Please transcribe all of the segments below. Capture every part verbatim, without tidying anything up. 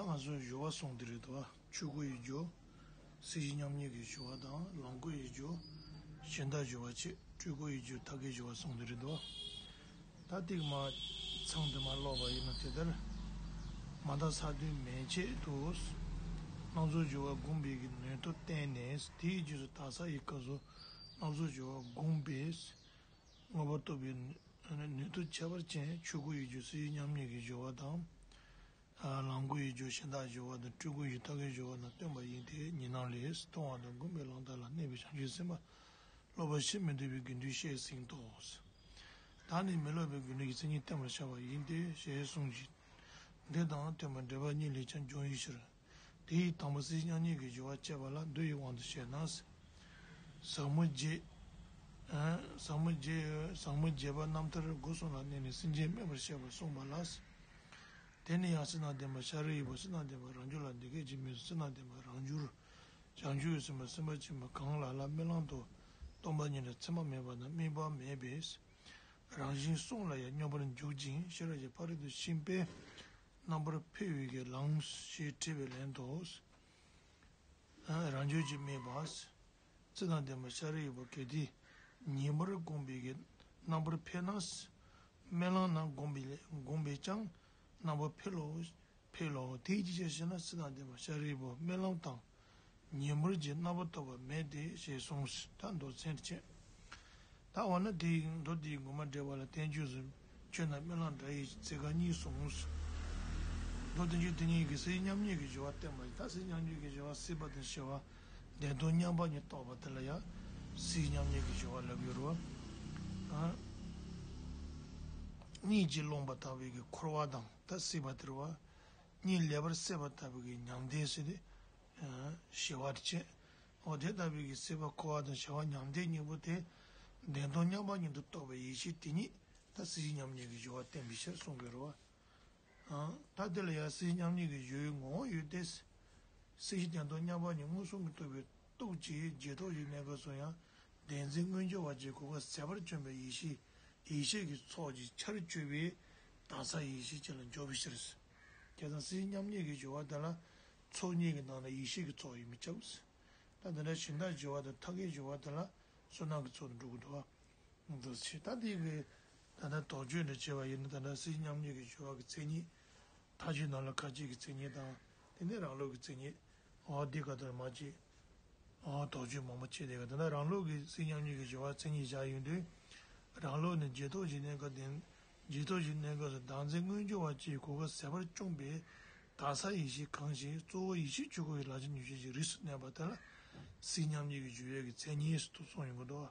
ད་ང་ཚོས་སྦྱོར་བ་གསུངས་ཏེ་རེད་དོ། ཆོས་སྐུ་ཡི་སྦྱོར། སྲིད་ཞི་མཉམ་ཉིད་ཀྱི་སྦྱོར་བ་དང་ལོངས་སྐུ་ཡི་སྦྱོར། གཞན་དག་སྦྱོར་བ་བཅས་སྤྲུལ་སྐུ་ཡི་སྦྱོར་མཐའ་བརྒྱད་སྦྱོར་བ་གསུངས་ཏེ་རེད་དོ། ད་ཐེངས་མ་མཚམས་དེ་མ་ཀློག་པ་ཡིན་ན་དེ་ལྟར། མ་དག་ས་དུས་མན་ཆད་དུ། སྣང་ཚུལ་སྦྱོར་བ་བསྒོམས་པའི་གི་ནུས་སྟོབས་བརྟེན་ནས་དེའི་རྗེས་སུ་དག་ས་ཡི་སྐབས་སུ་སྣང་ཚུལ་སྦྱོར་བ་བསྒོམས་པས། མངོན་པར་རྟོགས་པའི་ནུས་སྟོབས་ཁྱད་པར་ཅན་ཆོས་སྐུ་ཡི་སྦྱོར་སྲིད་ཞི་མཉམ་ཉིད་ཀྱི་སྦྱོར་བ་དང་། ལོངས་སྐུ་ཡི་སྦྱོར་གཞན་དག་སྦྱོར་བ་དང་སྤྲུལ་སྐུ་ཡི་མཐའ་བརྒྱད་སྦྱོར་བ་རྣམས་སྟོན་པ་ཡིན་ཏེ། ཉི་སྣང་ལས། མཐོང་བ་དང་བསྒོམས་པའི་ལམ་དག་ལ་གནས་པའི་བྱང་ཆུབ་སེམས་དཔའ་སློབ་པ་ཕྱིར་མི་ལྡོག་པའི་དགེ་འདུན་བཤད་ཟིན་ཏོ། བདག་ནི་མི་སློབ་པའི་དགེ་འདུན་གྱི་མཚན་ཉིད་བསྟན་པར་བྱ་བ་ཡིན་ཏེ་ཞེས་གསུངས་ཤིང་། འདི་དང་མཐུན་པར་འགྲེལ་པ་གཉིས་ལས་ཀྱང་འབྱུང་བའི་ཕྱིར། དེ་ཡི་དང་པོ་སྲིད་ཞི་མཉམ་ཉིད་ཀྱི་སྦྱོར་བ་བསྐྱེད་པ་ལ་མདོ་ཡི་དབང་དུ་བྱས་ན། ཟབ་མོ་རྒྱས། ཟབ་མོ་རྒྱས། ཟབ་མོ་རྒྱས་པ་རྣམ་ཐར་སྒོ་གསུམ་ལ་གནས་ནས་སེམས་ཅན་སྨིན་པར་བྱེད་པར་གསུངས་པ་ལ། དེ་ནས་ཡང་སྤྱིར་བཏང་བསྟན་པ་ཤཱ་རིའི་བུ་སྤྱིར་བཏང་བསྟན་པ་རང་རྒྱུད་ལ་འདི་སྐད་ཅེས་སྨྲས་སོ། སྤྱིར་བཏང་བསྟན་པ་རང་རྒྱུད་བྱང་ཆུབ་སེམས་དཔའ་སེམས་དཔའ་ཆེན་པོ་གང་ལ་ལ་རྨི་ལམ་དུ་སྟོང་པ་ཉིད་དང་མཚན་མ་མེད་པ་དང་དམིགས་པ་མེད་པས། རང་བཞིན་གསུམ་ལ་ཡང་སྙོམས་པར་འཇུག་ཅིང་ཤེས་རབ་ཀྱི་ཕ་རོལ་ཏུ་ཕྱིན་པའི་རྣམ་པར་འཕེལ་བའི་གི་ལམ་ཞེས་དྲི་བའི་ལན་དུ། རང་རྒྱུད་ཀྱི་དམིགས་པ། སྤྱིར་བཏང་བསྟན་པ་ཤཱ་རིའི་བུ་གལ་ཏེ་ཉིན་པར་བསྒོམས་པའི་གི་རྣམ་པར་འཕེལ་ན། རྨི་ལམ་ན་བསྒོམས་པའི་བསྒོམས་པས་ཀྱང་རྣམ་པར་འཕེལ་ལོ། འཕེལ་ལོ། དེའི་ཕྱིར་ཞེ་ན། སྤྱིར་བཏང་བསྟན་པ་ཤཱ་རིའི་བུ་རྨི་ལམ་དང་ཉིན་མོར་གྱི་རྣམ་པར་རྟོག་པ་མེད་དེ་ཞེས་གསུངས། ད་མདོ་ཚན་བཅད། ད་འོ་ན་དེའི་མདོ་དེའི་དགོངས་པ་འགྲེལ་བ་ལ་བསྟན་བཅོས་སུ་ཆོས་རྣམས་རྨི་ལམ་འདྲ་ཡི་ཚིག་ཁ་གཉིས་གསུངས། མདོ་བསྟན་བཅོས་དེ་ཉིད་ཀྱིས་སྲིད་ཞི་མཉམ་ཉིད་ཀྱི་སྦྱོར་བ་བསྟན་པ་ཡིན། ད་སྲིད་ཞི་མཉམ་ཉིད་ཀྱི་སྦྱོར་བ་སྲིད་པ་དང་ཞི་བ་བདེན་སྟོང་མཉམ་པ་ཉིད་རྟོགས་པ་དེ་ལ་ཡང་སྲིད་ཞི་མཉམ་ཉིད་ཀྱི་སྦྱོར་བ་ལབ་ཡོད་རེད་བ། གཉིད་ཀྱིས་བསླངས་པ་ལྟ་བུའི་གི་འཁོར་བ་དང་ད་སྲིད་པ་དེ་རེད་བ། གཉིད་ལེགས་པར་སད་པ་ལྟ་བུའི་གི་མྱང་འདས་ཟེར་ཏེ། ཞི་བ་དེ་བྱས། འོ་དེ་ལྟ་བུའི་གི་སྲིད་པ་འཁོར་བ་དང་ཞི་བ་མྱང་འདས་གཉིས་པོ་དེ། བདེན་སྟོང་མཉམ་པ་ཉིད་དུ་རྟོགས་པའི་ཡེ་ཤེས་དེ་ཉིད་ད་སྲིད་ཞི་མཉམ་ཉིད་ཀྱི་སྦྱོར་བ་བསྟན་པའི་ཕྱིར་གསུངས་དགོས་རེད་བ། ད་དེ་ལ་ཡང་སྲིད་ཞི་མཉམ་ཉིད་ཀྱི་སྦྱོར་བའི་ངོ་བོ་ཡོད་དེ། སྲིད་ཞི་བདེན་སྟོང་མཉམ་པ་ཉིད་མངོན་སུམ་གྱིས་རྟོགས་པའི་སྟོབས་ཀྱིས་རྗེས་ཐོབ་ཀྱི་གནས་སྐབས་སུ་ཡང་བདེན་འཛིན་མངོན་གྱུར་བ་བཅས་གོ་སྐབས་ཟད་པར་བྱོན་པའི་ཡེ་ཤེས། ཡེ་ཤེས་ཀྱི་ཚོགས་ཀྱི་ཆར་གྱུར་པའི་དག་ས་ཡེ་ཤེས་ཅན་ལ་འཇོག་པའི་ཕྱིར། བྱས་ཙང་སྲིད་ཞི་མཉམ་ཉིད་ཀྱི་སྦྱོར་བ་དེ་ལ་ཚོགས་གཉིས་ཀྱི་ནང་ནས་ཡེ་ཤེས་ཀྱི་ཚོགས་ཡིན་མི་ཁྱབ། ད་དེ་འདྲ་གཞན་དག་སྦྱོར་བ་དང་མཐའ་བརྒྱད་སྦྱོར་བ་དེ་ལ་བསོད་ནམས་ཀྱི་ཚོགས་དང་འགྲོ་གི་འདུག་བ། འདུག་ཕྱིར་ད་འདི་གི་ད་ལྟ་དོགས་གཅོད་འདྲ་བྱས་པ་ཡིན་ན། ད་ལྟ་སྲིད་ཞི་མཉམ་ཉིད་ཀྱི་སྦྱོར་བ་གི་མཚན་ཉིད། མཐའ་དཔྱོད་ནང་ལ་ཁ་ཅིག་གི་མཚན་ཉིད་དང་། དེ་ནས་རང་ལུགས་ཀྱི་མཚན་ཉིད། འོ་འདི་ག་དོར་མ་བྱེད། འོ་དོགས་གཅོད་མང་པོ་བྱས་ཏེ། ག་དེ་ན་རང་ལུགས་ཀྱི་སྲིད་ཞི་མཉམ་ཉིད་ཀྱི་སྦྱོར་བ་མཚན་ཉིད་བཞག་ཡོང་དུས། རང་ལུགས་ནི་རྗེས་ཐོབ་ཀྱི་གནས་སྐབས་དེ། རྗེས་ཐོབ་ཀྱི་གནས་སྐབས་སུ་བདག་འཛིན་མངོན་གྱུར་བ་བཅས་གོ་སྐབས་ཟད་པར་བྱུང་བའི་དག་ས་ཡེ་ཤེས་གང་ཞིག་གཙོ་བོ་ཡེ་ཤེས་ཆོས་སྐུ་ཡི་ལག་ལེན་ཉུང་ཤས་ཀྱི་རིགས་སུ་གནས་པ་དེ་ལ་སྲིད་ཞི་མཉམ་ཉིད་ཀྱི་སྦྱོར་བའི་གི་མཚན་ཉིད་ཟེར་དུ་གསུངས་ཡོང་གི་འདུག་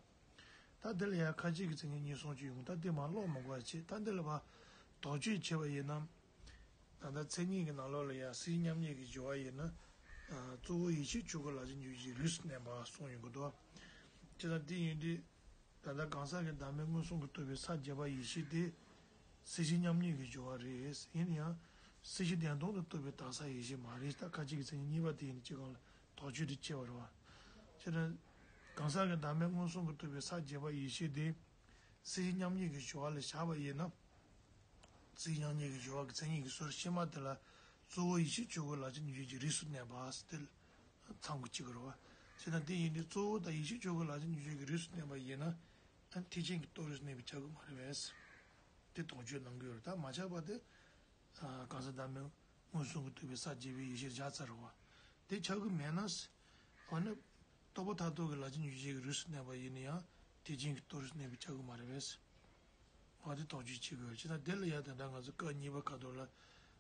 ད་དེ་ལ་ཡང་ཁ་ཅིག་གི་མཚན་ཉིད་གཉིས་གསུངས་ཀྱི་ཡོང་། ད་དེ་མ་ཀློག་མ་དགོས་པ་བྱས། ད་འདི་ལ་བ་དོགས་གཅོད་བྱས་པ་ཡིན་ན། ད་ལྟ་མཚན་ཉིད་ཀྱི་ནང་ལོགས་ལ་ཡང་སྲིད་ཞི་མཉམ་ཉིད་ཀྱི་སྦྱོར་བ་ཡིན་ན། གཙོ་བོ་ཡེ་ཤེས་ཆོས་སྐུ་ལག་ལེན་ཉུང་ཤས་ཀྱི་རིགས་སུ་གནས་པ་གསུངས་ཡོང་གི་འདུག་བྱས་ཙང་དེ་ཡིན་དུས། ད་ལྟ་གང་ཟག་གི་བདག་མེད་མངོན་སུམ་གྱིས་རྟོགས་པའི་ས་བརྒྱད་པ་ཡེ་ཤེས་དེ། སྲིད་ཞི་མཉམ་ཉིད་ཀྱི་སྦྱོར་བ་རེད། ཡིན་ཡང་། སྲིད་ཞི་བདེན་སྟོང་དུ་རྟོགས་པའི་དག་ས་ཡེ་ཤེས་མ་རེད། ད་ཁ་ཅིག་གི་མཚན་ཉིད་གཉིས་པ་དེ་ཡིན་གཅིག་གང་ལ་དོགས་གཅོད་དེ་བྱས་པ་རེད་བ། བྱས་ན། གང་ཟག་གི་བདག་མེད་མངོན་སུམ་གྱིས་རྟོགས་པའི་ས་བརྒྱད་པ་ཡེ་ཤེས་དེ། སྲིད་ཞི་མཉམ་ཉིད་ཀྱི་སྦྱོར་བ་ལ་བཞག་པ་ཡིན་ན། སྲིད་ཞི་མཉམ་ཉིད་ཀྱི་སྦྱོར་བ་གི་མཚན་ཉིད་ཀྱི་ཟུར་ཕྱི་མ་དེ་ལ་གཙོ་བོ་ཡེ་ཤེས་ཆོས་སྐུ་ལག་ལེན་ཉུང་ཤས་ཀྱི་རིགས་སུ་གནས་པ་ཟེར་ཏེ་མཚམས་ཀྱི་གཅིག་རེད་བ། བྱས་ན་དེ་ཡིན་དུས་གཙོ་བོ་དང་ཡེ་ཤེས་ཆོས་སྐུ་ལག་ལེན་ཉུང་ཤས་ཀྱི་རིགས་སུ་གནས་པ་ཡིན་ན། ཐེག་ཆེན་གྱི་རྟོགས་རིགས་སུ་གནས་པས་ཁྱབ་ཀྱི་མ་རེད་པས། དེ་དོགས་གཅོད་གནང་གི་ཡོད་རེད། ད་མ་ཁྱབ་པ་དེ། གང་ཟག་བདག་མེད་མངོན་སུམ་གྱིས་རྟོགས་པའི་ས་བརྒྱད་པའི་ཡེ་ཤེས་བཞག་ཚར་རེད་བ། དེ་ཁྱབ་ཀྱི་མེད་ན། འོ་ན། རྟོགས་པ་མཐར་ཐུག་གི་ལག་ལེན་ཉུང་ཤས་ཀྱི་རིགས་སུ་གནས་པ་ཡིན་ན་ཡང་ཐེག་ཆེན་གྱི་རྟོགས་རིགས་སུ་གནས་པས་ཁྱབ་ཀྱི་མ་རེད་པས། འོ་དེ་དོགས་གཅོད་བྱེད་དགོས། བྱས་ན་དེ་ལ་ཡང་དེ་འདྲ་ང་ཚོ་སྐབས་གཉིས་པ་ཁ་ཐོག་ལ།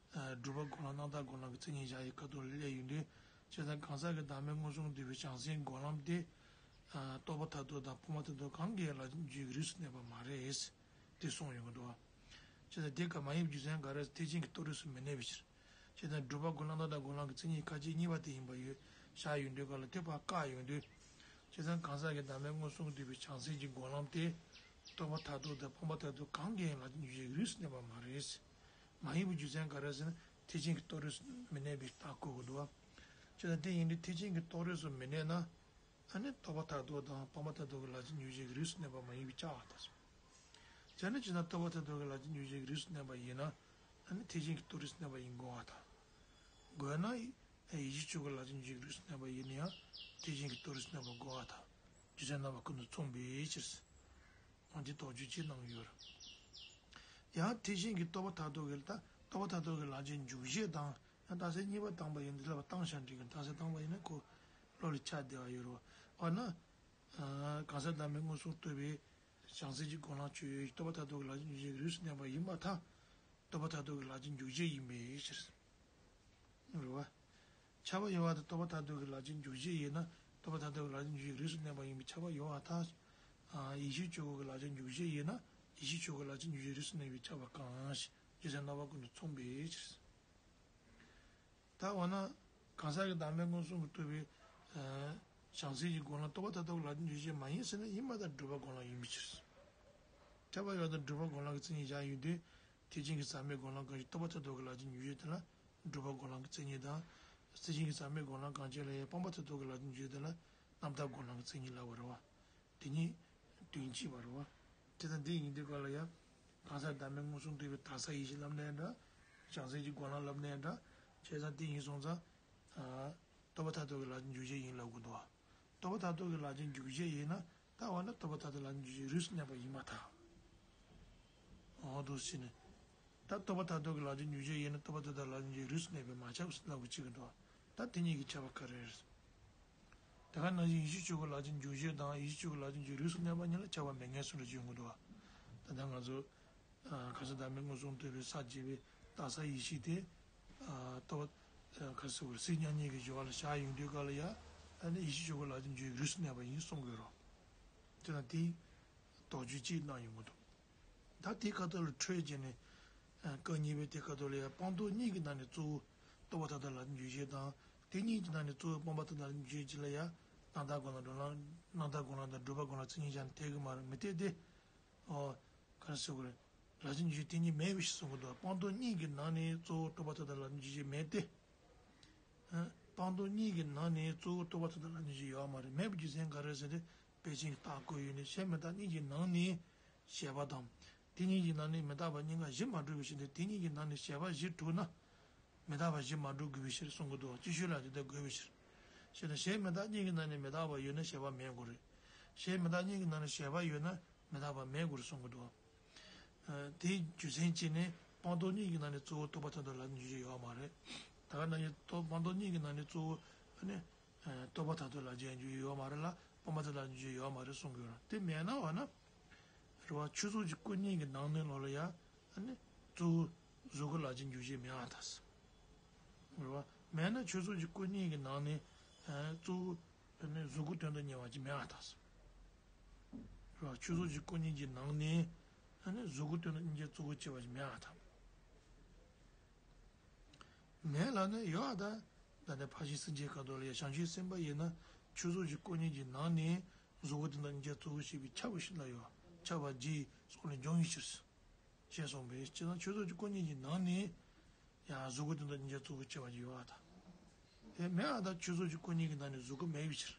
སྒྲུབ་པ་སྒོམ་ལམ་རྣམ་དག་སྒོམ་ལམ་གྱི་མཚན་ཉིད་བཞག་ཡའི་ཁ་ཐོག་ལ་སླེབས་ཡོང་དུས། བྱས་ཙང་གང་ཟག་གི་བདག་མེད་མངོན་སུམ་རྟོགས་པའི་བྱང་སེམས་སྒོམ་ལམ་དེ། རྟོགས་པ་མཐར་ཐུག་དང་སྤངས་པ་མཐར་ཐུག་གང་གིས་ཡང་ལག་ལེན་ཉུང་ཤས་ཀྱི་རིགས་སུ་གནས་པ་མ་རེད། དེ་གསུངས་ཡོང་གི་འདུག་བ། བྱས་ཙང་དེ་ཀ་མ་ཡིན་པའི་རྒྱུ་མཚན་ག་རེ། ཐེག་ཆེན་གྱི་རྟོགས་རིགས་སུ་མི་གནས་པའི་ཕྱིར། བྱས་ཙང་སྒྲུབ་པ་སྒོམ་ལམ་རྣམ་དག་སྒོམ་ལམ་གྱི་མཚན་ཉིད་ཁ་ཅིག་གཉིས་པ་དེ་ཡིན་པ་ཡོད་བཞག་ཡོང་དུས་སྐབས་ལ་དེ་ཕར་བཀག་ཡོང་དུས། བྱས་ཙང་གང་ཟག་གི་བདག་མེད་མངོན་སུམ་རྟོགས་པའི་བྱང་སེམས་ཀྱི་སྒོམ་ལམ་དེ། རྟོགས་པ་མཐར་ཐུག་དང་སྤངས་པ་མཐར་ཐུག་གང་གིས་ཡང་ལག་ལེན་ཉུང་ཤས་ཀྱི་རིགས་སུ་གནས་པ་མ་རེད། མ་ཡིན་པའི་རྒྱུ་མཚན་ག་རེ་ཟེར་ན་ཐེག་ཆེན་གྱི་རྟོགས་རིགས་སུ་མི་གནས་པའི་རྟགས་བཀོད་དགོས་འདུག་བ། བྱས་ཙང་དེ་ཡིན་དུས་ཐེག་ཆེན་གྱི་རྟོགས་རིགས་སུ་མི་གནས་ན། ཨ་ནི་རྟོགས་པ་མཐར་ཐུག་དང་སྤངས་པ་མཐར་ཐུག་གི་ལག་ལེན་ཉུང་ཤས་ཀྱི་རིགས་སུ་གནས་པ་མ་ཡིན་པས་ཁྱབ་པ་དང་། བྱས་ན་ཅི་ན་རྟོགས་པ་མཐར་ཐུག་གི་ལག་ལེན་ཉུང་ཤས་ཀྱི་རིགས་སུ་གནས་པ་ཡིན་ན། ཨ་ནི་ཐེག་ཆེན་གྱི་རྟོགས་རིགས་སུ་གནས་པ་ཡིན་དགོས་པ་དང་། དགོས་ན་ཡེ་ཤེས་ཆོས་སྐུ་ལག་ལེན་འཇུག་རིགས་སུ་གནས་པ་ཡིན་ན་ཡང་ཐེག་ཆེན་གྱི་རྟོགས་རིགས་སུ་གནས་པ་དགོས་པ་དང་རྒྱུ་མཚན་རྣམ་པ་ཀུན་ཏུ་མཚུངས་པའི་ཕྱིར། འོ་འདི་དོགས་གཅོད་ཅིག་གནང་ཡོད་རེད། ཡང་ཐེག་ཆེན་གྱི་རྟོགས་པ་མཐར་ཐུག་གི་ད་རྟོགས་པ་མཐར་ཐུག་གི་ལག་ལེན་འཇུག་བྱེད་དང་ཡང་རྟགས་གསལ་གཉིས་པ་བཏང་པ་ཡིན་འདི་ལ་བ་བཏང་བཞག་འགྲིག་གི་རྟགས་གསལ་བཏང་པ་ཡིན་ན་ཁོ་བློ་ལ་ཆགས་བསྡད་པ་ཡོད་རེད། འོ་ན། གང་ཟག་བདག་མེད་མངོན་སུམ་རྟོགས་པའི་བྱང་སེམས་ཀྱི་སྒོ་ལམ་ཆོས་ཡོད་རྟོགས་པ་མཐར་ཐུག་གི་ལག་ལེན་འཇུག་བྱེད་ཀྱི་རིགས་སུ་གནས་པ་ཡིན་པར་ཐལ། རྟོགས་པ་མཐར་ཐུག་གི་ལག་ལེན་འཇུག་བྱེད་ཡིན་པའི་ཕྱིར། རེད་བ། ཁྱབ་པ་ཡོད་པར་ཐལ། རྟོགས་པ་མཐར་ཐུག་གི་ལག་ལེན་འཇུག་བྱེད་ཡིན་ན་རྟོགས་པ་མཐར་ཐུག་གི་ལག་ལེན་འཇུག་བྱེད་ཀྱི་རིགས་སུ་གནས་པ་ཡིན་པས་ཁྱབ་པ་ཡོད་པར་ཐལ། ཡེ་ཤེས་ཆོས་སྐུ་གི་ལག་ལེན་འཇུག་བྱེད་ཡིན་ན་ཡེ་ཤེས་ཆོས་སྐུ་ལག་ལེན་འཇུག་བྱེད་ཀྱི་རིགས་སུ་གནས་པས་ཁྱབ་པ་གང་ཞིག་རྒྱུ་མཚན་རྣམ་པ་ཀུན་ཏུ་མཚུངས་པའི་ཕྱིར། ད་འོ་ན། གང་ཟག་གི་བདག་མེད་མངོན་སུམ་གྱིས་རྟོགས་པའི། བྱང་སེམས་ཀྱི་སྒོ་ལམ་རྟོགས་པ་མཐར་ཐུག་གི་ལག་ལེན་འཇུག་བྱེད་མ་ཡིན་ཟེར་ན་ཡིན་པར་ཐལ་སྒྲུབ་པ་སྒོ་ལམ་ཡིན་པའི་ཕྱིར། ཁྱབ་པ་ཡོད་དང་སྒྲུབ་པ་སྒོ་ལམ་གྱི་མཚན་ཉིད་བཞག་ཡོང་དུས། ཐེག་ཆེན་གྱི་ཟག་མེད་སྒོ་ལམ་གང་ཞིག་རྟོགས་པ་མཐར་ཐུག་གི་ལག་ལེན་འཇུག་བྱེད་དེ་ལ་སྒྲུབ་པ་སྒོ་ལམ་གྱི་མཚན་ཉིད་དང་། ཐེག་ཆེན་གྱི་ཟག་མེད་སྒོ་ལམ་གང་ཞིག་ལ་ཡང་སྤངས་པ་མཐར་ཐུག་གི་ལག་ལེན་འཇུག་བྱེད་དེ་ལ་རྣམ་དག་སྒོ་ལམ་གྱི་མཚན་ཉིད་ལབ་པ་རེད་བ། དེ་གཉིས་དོན་གཅིག་པ་རེད་བ། དེ་དང་དེ་ཡིན་དུས་ག་ལ་ཡང་། གང་ཟག་བདག་མེད་མངོན་སུམ་རྟོགས་པའི་དག་ས་ཡེ་ཤེས་ལབ་ནའི་འདྲ། བྱང་སེམས་ཀྱི་སྒོ་ལམ་ལབ་ནའི་འདྲ། བྱས་ཙང་དེ་ཡིན་སོང་ཙང་། རྟོགས་པ་མཐར་ཐུག་གི་ལག་ལེན་འཇུག་བྱེད་ཡིན་ལབ་དགོས་འདུག་བ། རྟོགས་པ་མཐར་ཐུག་གི་ལག་ལེན་འཇུག་བྱེད་ཡིན་ན་ད་འོ་ན་རྟོགས་པ་མཐར་ཐུག་ལག་ལེན་འཇུག་བྱེད་རིགས་སུ་གནས་པ་ཡིན་པར་ཐལ། འོ་འདུག་ཟེར་ནས། ད་རྟོགས་པ་མཐར་ཐུག་གི་ལག་ལེན་འཇུག་བྱེད་ཡིན་ན་རྟོགས་པ་མཐར་ཐུག་ལག་ལེན་འཇུག་བྱེད་རིགས་སུ་གནས་པས་མ་ཁྱབ་ཟེར་ལབ་དགོས་ཀྱི་འདུག་བ། ད་དེ་གཉིས་ཀྱི་ཁྱབ་པ་ག་རེ་རེད། དེ་ག་ནང་བཞིན་ཡེ་ཤེས་ཆོས་སྐུ་ལག་ལེན་འཇུག་བྱེད་དང་ཡེ་ཤེས་ཆོས་སྐུ་ལག་ལེན་འཇུག་རིགས་སུ་གནས་པ་གཉིས་ལ་ཁྱབ་པ་མེད་ངེས་སུ་འདྲ་བྱུང་གི་འདུག་བ། ད་ལྟ་ང་ཚོ། གང་ཟག་བདག་མེད་མངོན་སུམ་རྟོགས་པའི་ས་བཅད་པའི་དག་ས་ཡེ་ཤེས་དེ། རྟོགས། ག་རེ་ཟེར་དགོས་རེད། སེམས་མཉམ་ཉིད་ཀྱི་སྦྱོར་བ་ལ་བཞག་ཡོང་དུས་ག་ལ་ཡ། ཨ་ནི་ཡེ་ཤེས་ཆོས་སྐུ་ལག་ལེན་འཇུག་རིགས་སུ་གནས་པ་ཡིན་གསུང་དགོས་རོ། དེ་ན་དེའི་དོགས་གཅོད་ཅིག་གནང་ཡོང་གི་འདུག་ད་དེའི་ཁ་ཐོག་ལ་འཕྲོས་བྱས་ནས། སྐབས་གཉིས་པའི་དེ་ཁ་ཐོག་ལ་ཡང་སྤངས་རྟོགས་གཉིས་ཀྱི་ནང་ནས་གཙོ་བོ་རྟོགས་པ་མཐར་ཐུག་ལག་ལེན་འཇུག་བྱེད་དང་། དེ་གཉིས་ཀྱི་ནང་ནས་གཙོ་བོ་སྤངས་པ་མཐར་ཐུག་ལག་ལེན་འཇུག་བྱེད་ལ་ཡང་རྣམ་དག་སྒོ་ལམ་སྒྲུབ་ལམ་རྣམ་དག་སྒོ་ལམ་དང་སྒྲུབ་པ་སྒོ་ལམ་མཚན་ཉིད་བཞག་ནས་འཐད་ཀྱི་མ་རེད་མི་འཐད་དེ། ཨོ། ག་རེ་ཟེར་དགོས་རེད། ལག་ལེན་འཇུག་བྱེད་དེ་གཉིས་མེད་པའི་ཕྱིར་གསུང་གི་འདུག་སྤངས་རྟོགས་གཉིས་ཀྱི་ནང་ནས་གཙོ་བོ་རྟོགས་པ་མཐར་ཐུག་ལག་ལེན་འཇུག་བྱེད་མེད་དེ། སྤངས་རྟོགས་གཉིས་ཀྱི་ནང་ནས་གཙོ་བོ་རྟོགས་པ་མཐར་ཐུག་ལག་ལེན་འཇུག་བྱེད་ཡོད་མ་རེད། མེད་པའི་རྒྱུ་མཚན་ག་རེ་ཟེར་ཏེ། དཔེ་ཅན་གྱི་རྟགས་བཀོད་ཡོད་ནས་གཞལ་མི་རྟག་གཉིས་ཀྱི་ནང་ནས་བྱས་པ་དང་། དེ་གཉིས་ཀྱི་ནང་ནས་མི་རྟག་པ་གཉིས་ཀ་བཞི་མ་གྲུབ་པའི་ཕྱིར་ཏེ་དེ་གཉིས་ཀྱི་ནང་ནས་བྱས་པ་བཞི་གྲུབ་ན། མི་རྟག་པ་བཞི་མ་གྲུབ་དགོས་པའི་ཕྱིར་གསུང་གི་འདུག་སྤྱི་ཆོས་ལ་དེ་ལྟར་དགོས་པའི་ཕྱིར། ཞེ་ན་གཞལ་མི་རྟག་གཉིས་ཀྱི་ནང་ནས་མི་རྟག་པ་ཡོད་ན་བྱས་པ་མེད་དགོས་རེད། གཞལ་མི་རྟག་གཉིས་ཀྱི་ནང་ནས་བྱས་པ་ཡོད་ན་མི་རྟག་པ་མེད་དགོས་རེད་གསུང་གི་འདུག་དེའི་རྒྱུ་མཚན་བྱས་ནས་སྤངས་རྟོགས་གཉིས་ཀྱི་ནང་ནས་གཙོ་བོ་རྟོགས་པ་མཐར་ཐུག་ལག་ལེན་འཇུག་བྱེད་ཡོད་མ་རེད། ད་ག་ནང་བཞིན་རྟོགས་སྤངས་རྟོགས་གཉིས་ཀྱི་ནང་ནས་གཙོ་བོ་ཨ་ནི། རྟོགས་པ་མཐར་ཐུག་ལག་ལེན་འཇུག་བྱེད་ཡོད་མ་རེད་ལ་སྤངས་པ་མཐར་ཐུག་ལག་ལེན་འཇུག་བྱེད་ཡོད་མ་རེད་གསུང་གི་ཡོད་རེད། དེ་མེད་ན་འོ་ན། རེད་བ། ཆོས་ཚོགས་ཀྱི་སྐུ་གཉིས་ཀྱི་ནང་ནས་ལོགས་ལ་ཡ། ཨ་ནི། གཙོ་བོ་གཟུགས་སྐུ་ལག་ལེན་འཇུག་བྱེད་མེད་པར་ཐལ། རེད་བ། མེད་ན་ཆོས་ཚོགས་ཀྱི་སྐུ་གཉིས་ཀྱི་ནང་ནས། ཨ། གཙོ་བོ། ཨ་ནི་གཟུགས་སྐུ་དོན་དུ་གཉེར་བ་ཅིག་མེད་པར་ཐལ། རེད་བ། ཆོས་ཚོགས་ཀྱི་སྐུ་གཉིས་ཀྱི་ནང་ནས། ཨ་ནི་གཟུགས་སྐུ་དོན་དུ་གཉེར་བྱེད་གཙོ་བོ་བྱེད་པ་ཅིག་མེད་པར་ཐལ། མེད་ལབ་ན་ཡོད་ཨ་ད། ད་ལྟ་ཕར་ཕྱིན་སེམས་བསྐྱེད་ཁ་ཐོག་ལ་ཡ་བྱང་ཆུབ་སེམས་དཔའ་ཡིན་ན་ཆོས་ཚོགས་ཀྱི་སྐུ་གཉིས་ཀྱི་ནང་ནས་གཟུགས་སྐུ་དོན་དུ་གཉེར་བྱེད་གཙོ་བོ་བྱེད་པའི་ཁྱབ་པ་ཞིག་ལ་ཡོད། ཁྱབ་པ་རྗེས་སོགས་ལས་འབྱུང་བའི་ཕྱིར། ཞེས་གསུངས་པས་སྤྱིར་ན་ཆོས་ཚོགས་ཀྱི་སྐུ་གཉིས་ཀྱི་ནང་ནས་ཡང་གཟུགས་སྐུ་དོན་དུ་གཉེར་བྱེད་གཙོ་བོ་བྱེད་པ་ཞིག་ཡོད་ཨ་ད། དེ་མེད་ཨ་ད་ཆོས་ཚོགས་ཀྱི་སྐུ་གཉིས་ཀྱི་ནང་ནས་གཟུགས་སྐུ་མེད་པའི་ཕྱིར།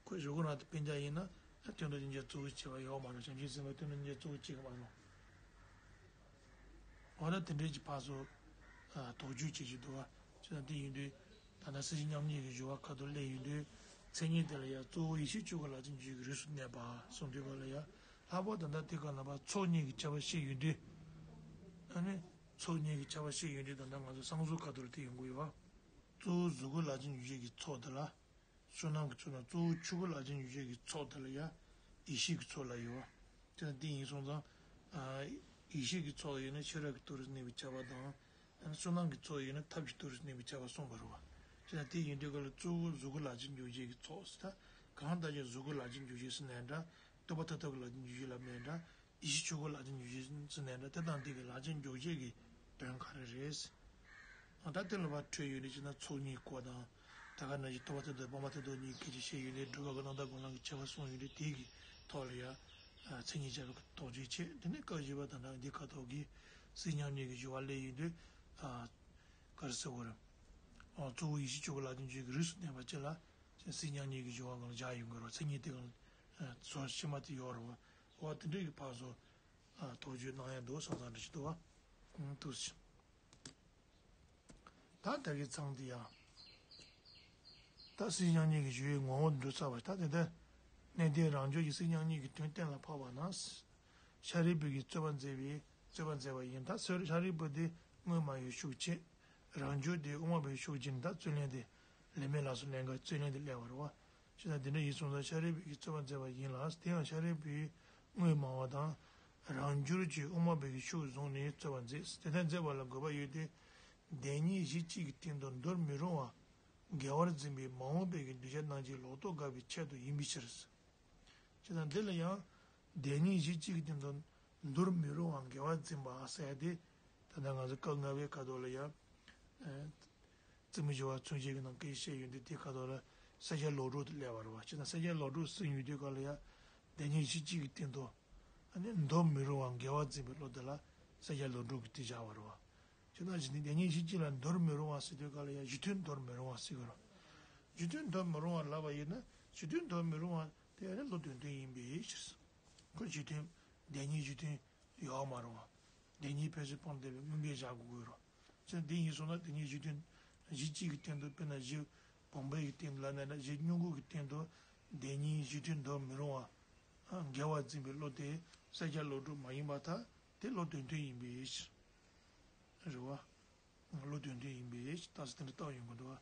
ཁོས་གཟུགས་སྐུ་རང་དུ་སྤེལ་རྒྱུ་ཡིན་ན་དོན་དུ་གཉེར་བྱེད་གཙོ་བོ་བྱེད་པ་ཡོད་མ་རེད། བྱང་ཆུབ་སེམས་དཔའ་དོན་དུ་གཉེར་བྱེད་གཙོ་བོ་བྱེད་ཀྱི་མ་རེད། འོ་ན་དེ་འདྲའི་གི་ཕར་ཚུར། ཨ། དོགས་གཅོད་བྱེད་ཀྱི་འདུག་བ། བྱས་ཙང་དེ་ཡིན་དུས། ད་ལྟ་སེམས་བསྐྱེད་མཉམ་ཉིད་ཀྱི་སྦྱོར་བ་ཁ་ཐུག་སླེབས་ཡོང་དུས། མཚན་ཉིད་དེ་ལ་ཡང་གཙོ་བོ་ཡེ་ཤེས་ཆོས་སྐུ་ལག་ལེན་འཇུག་གི་རིགས་སུ་གནས་པ་གསུངས་དུས་ག་ལ་ཡ། ལྷག་པར་ད་ལྟ་དེ་ག་ལ་བ་ཚོགས་གཉིས་ཀྱི་ཁྱབ་པ་བཤད་ཡོང་དུས། ཨ་ནི། ཚོགས་གཉིས་ཀྱི་ཁྱབ་པ་བཤད་ཡོང་དུས་ད་ལྟ་ང་ཚོ་གསང་གསུམ་ཁ་ཐུག་ལ་དེ་ཡོང་གི་ཡོད་བ། གཙོ་བོ་གཟུགས་སྐུ་ལག་ལེན་འཇུག་བྱེད་ཀྱི་ཚོགས་དེ་ལ། བསོད་ནམས་ཀྱི་ཚོགས་དང་གཙོ་བོ་ཆོས་སྐུ་ལག་ལེན་འཇུག་བྱེད་ཀྱི་ཚོགས་དེ་ལ་ཡང་ཡེ་ཤེས་ཀྱི་ཚོགས་ལབ་ཡོད་པ། དེ་ལ་དེ་ཡིན་སོང་ཙང་། ཨ། ཡེ་ཤེས་ཀྱི་ཚོགས་ཡིན་ན་ཤེས་རབ་ཀྱི་རྟོགས་རིགས་གནས་པའི་ཁྱབ་པ་དང་། བསོད་ནམས་ཀྱི་ཚོགས་ཡིན་ན་ཐབས་ཀྱི་རྟོགས་རིགས་གནས་པའི་ཁྱབ་པ་གསུངས་པ་རེད་པ། དེ་ལ་དེ་ཡིན་དུས་ག་ལ་གཙོ་བོ་གཟུགས་སྐུ་ལག་ལེན་འཇུག་བྱེད་ཀྱི་ཚོགས་ཟེར་ད། གང་ལྟར་ཀྱང་གཟུགས་སྐུ་ལག་ལེན་འཇུག་བྱེད་ཟེར་ནའི་འདྲ། རྟོགས་པ་མཐར་ཐུག་གི་ལག་ལེན་འཇུག་བྱེད་ལབ་ནའི་འདྲ། ཡེ་ཤེས་ཆོས་སྐུ་ལག་ལེན་འཇུག་བྱེད་ཟེར་ནའི་འདྲ། དེ་དང་དེ་གི་ལག་ལེན་འཇུག་བྱེད་ཀྱི་དོན་ག་རེ་རེད། ཨ། ད་དེ་ལ་བ་འཕྲོས་ཡོད་རེད་ཅེ་ན་ཚོགས་གཉིས་སྐོར་དང་། ད་ག་ནང་བཞིན་རྟོགས་པ་མཐར་ཐུག་སྤངས་པ་མཐར་ཐུག་གཉིས་སྐད་ཆ་བཤད་ཡོད་རེད། སྒྲུབ་པ་གི་རྣམ་དག་སྒོམ་ལམ་གྱི་ཁྱད་པར་གསུངས་ཡོད་རེད། དེ་གི་ཐོག་ལ་ཡ། ཨ། མཚན་ཉིད་བྱ་བའི་དོགས་གཅོད་བྱས། དེ་ནས་སྐབས་བཞི་པ་དང་འདྲ་བའི་འདི་ཁ་ཐོག་གི་སེམས་མཉམ་ཉིད་ཀྱི་སྦྱོར་བ་སླེབས་ཡོང་དུས། ཨ། ག་རེ་ཟེར་དགོས་རེད། ཨ། གཙོ་བོ་ཡེ་ཤེས་ཆོས་སྐུ་ལག་ལེན་འཇུག་གི་རིགས་སུ་གནས་པ་ཅིག་ལ། སེམས་མཉམ་ཉིད་ཀྱི་སྦྱོར་བ་སྒང་ལ་བཞག་ཡོང་གི་རེད། མཚན་ཉིད་དེ་སྒང་ལ། ཨ། ཚོགས་ཕྱི་མ་དེ་ཡོད་རེད་པ། འོ་དེ་འདྲའི་གི་ཕར་ཚུར། ཨ། དོགས་གཅོད་གནང་ཡ་འདུག་བསམ་བསམ་འདྲ་ཞིག་འདུག་པ། ཨང་། འདུག་སེ། ད་ད་གི་མཚམས་དེ་ཡང་། ད་སྲིད་མཉམ་ཉིད་ཀྱི་ཞུ་བའི་ངོ་བོ་འགྲུབ་ཚར་བ། ད་དེ་ལྟར་གནས་བརྟན་རང་རྒྱུད་ཀྱི་སྲིད་མཉམ་ཉིད་ཀྱི་དོན་གཏན་ལ་ཕབ་པ་ན། ཤཱ་རིའི་བུ་གིས་རྩོད་པ་མཛད་པའི་རྩོད་པ་མཛད་པ་ཡིན། ད་ཤཱ་རིའི་བུ་དེ་དངོས་སྨྲ་བའི་ཤུགས་བྱེད། རང་རྒྱུད་དེ་དབུ་མ་པའི་ཤུགས་བྱེད་ནས། ད་རྩོད་ལན་དེ་ལན་མེད་ལ་སོགས་ལན་འགའ་རྩོད་ལན་དེ་སླེབས་པ་རེད་བ། ཅི་ལྟར་དེ་འདྲ་ཡིན་སོང་ཙང་ཤཱ་རིའི་བུ་གིས་རྩོད་པ་མཛད་པ་ཡིན་ལ། དེ་ཡང་ཤཱ་རིའི་བུས་དངོས་སྨྲ་བ་དང་། རང་རྒྱུད་ཀྱི་དབུ་མ་པའི་ཤུགས་བཟུང་ནས་རྩོད་པ་མཛད། དེ་ལྟར་མཛད་པ་ལ་དགོས་པ་ཡོད་དེ། བདེན་གཉིས་གཞི་གཅིག་གི་སྟེང་དུ་འདོར་མི་རུང་བ་འགལ་བར་འཛིན་པའི་མ་འོངས་པའི་གི་གདུལ་བྱ་རྣམས་ཀྱི་ལོག་རྟོག་དགག་པའི་ཆེད་དུ་ཡིན་པའི་ཕྱིར། ཅེས་དང་། འདི་ལ་ཡང་བདེན་གཉིས་གཞི་གཅིག་གི་སྟེང་དུ་འདོར་མི་རུང་བ་འགལ་བར་འཛིན་པ་ཟེར་ཏེ། ད་ལྟ་ང་ཚོ་སྐབས་ལྔ་པའི་ཁ་ཐོག་ལ་ཡང་། ཨ། རྩེ་མོ་བཞི་པ་མཚོན་བྱེད་ཀྱི་ནང་སྐད་བཤད་ཡོད་འདུག་དེའི་ཁ་ཐོག་ལ་གསལ་བྱེད་ལོག་སྒྲུབ་དེ་སླེབས་པ་རེད་བ། ཅེས་དང་། གསལ་བྱེད་ལོག་སྒྲུབ་ཟེར་ཡོང་དུས་སྐབས་ལ་ཡང་བདེན་གཉིས་གཞི་གཅིག་གི་སྟེང་དུ། ཨ་ནི་འདོར་མི་རུང་བ་འགལ་བར་འཛིན་པའི་བློ་དེ་ལ་གསལ་བྱེད་ལོག་སྒྲུབ་ཀྱི་དེ་བཞག་པ་རེད་བ། ཅེས་དང་། གཞི་དེ་བདེན་གཉིས་གཞི་གཅིག་ལ་འདོར་མི་རུང་བ་ཟེར་དུས་སྐབས་ལ་ཡང་གཞི་མཐུན་འདོར་མི་རུང་བ་ཟེར་གྱི་རེད། གཞི་མཐུན་འདོར་མི་རུང་བ་ལབ་པ་ཡིན་ན། གཞི་མཐུན་འདོར་མི་རུང་བ་དེ་ཡང་ནི་བློ་དོན་མཐུན་ཡིན་པའི་ཕྱིར། ཁོ་གཞི་མཐུན། བདེན་གཉིས་གཞི་མཐུན་ཡོད་མ་རུང་བ། བདེན་གཉིས་ཕན་ཚུན་སྤངས་བསྡད་པའི་དངོས་འགལ་བཞག་དགོས་ཀྱི་རེད། ཅེས་དང་། དེ་ཡིན་སོང་ན་བདེན་གཉིས་གཞི་མཐུན། གཞི་གཅིག་གི་སྟེང་དུ། དཔེར་ན་གཞི་སྦོམ་པའི་གི་སྟེང་དུ་ལབ་ན་ཡང་འདྲ། གཞི་སྙོམས་འགུགས་ཀྱི་སྟེང་དུ་བདེན་གཉིས་གཞི་མཐུན་འདོར་མི་རུང་བ། ཨ། འགལ་བར་འཛིན་པའི་བློ་དེ་གསལ་བྱེད་ལོག་སྒྲུབ་མ་ཡིན་པར་ཐལ། དེ་བློ་དོན་མཐུན་ཡིན་པའི་ཕྱིར། རེད་བ། བློ་དོན་མཐུན་ཡིན་པའི་ཕྱིར། རྟགས་གསལ་དེ་འདྲ་བཏགས་ཡོང་གི་འདུག་བ།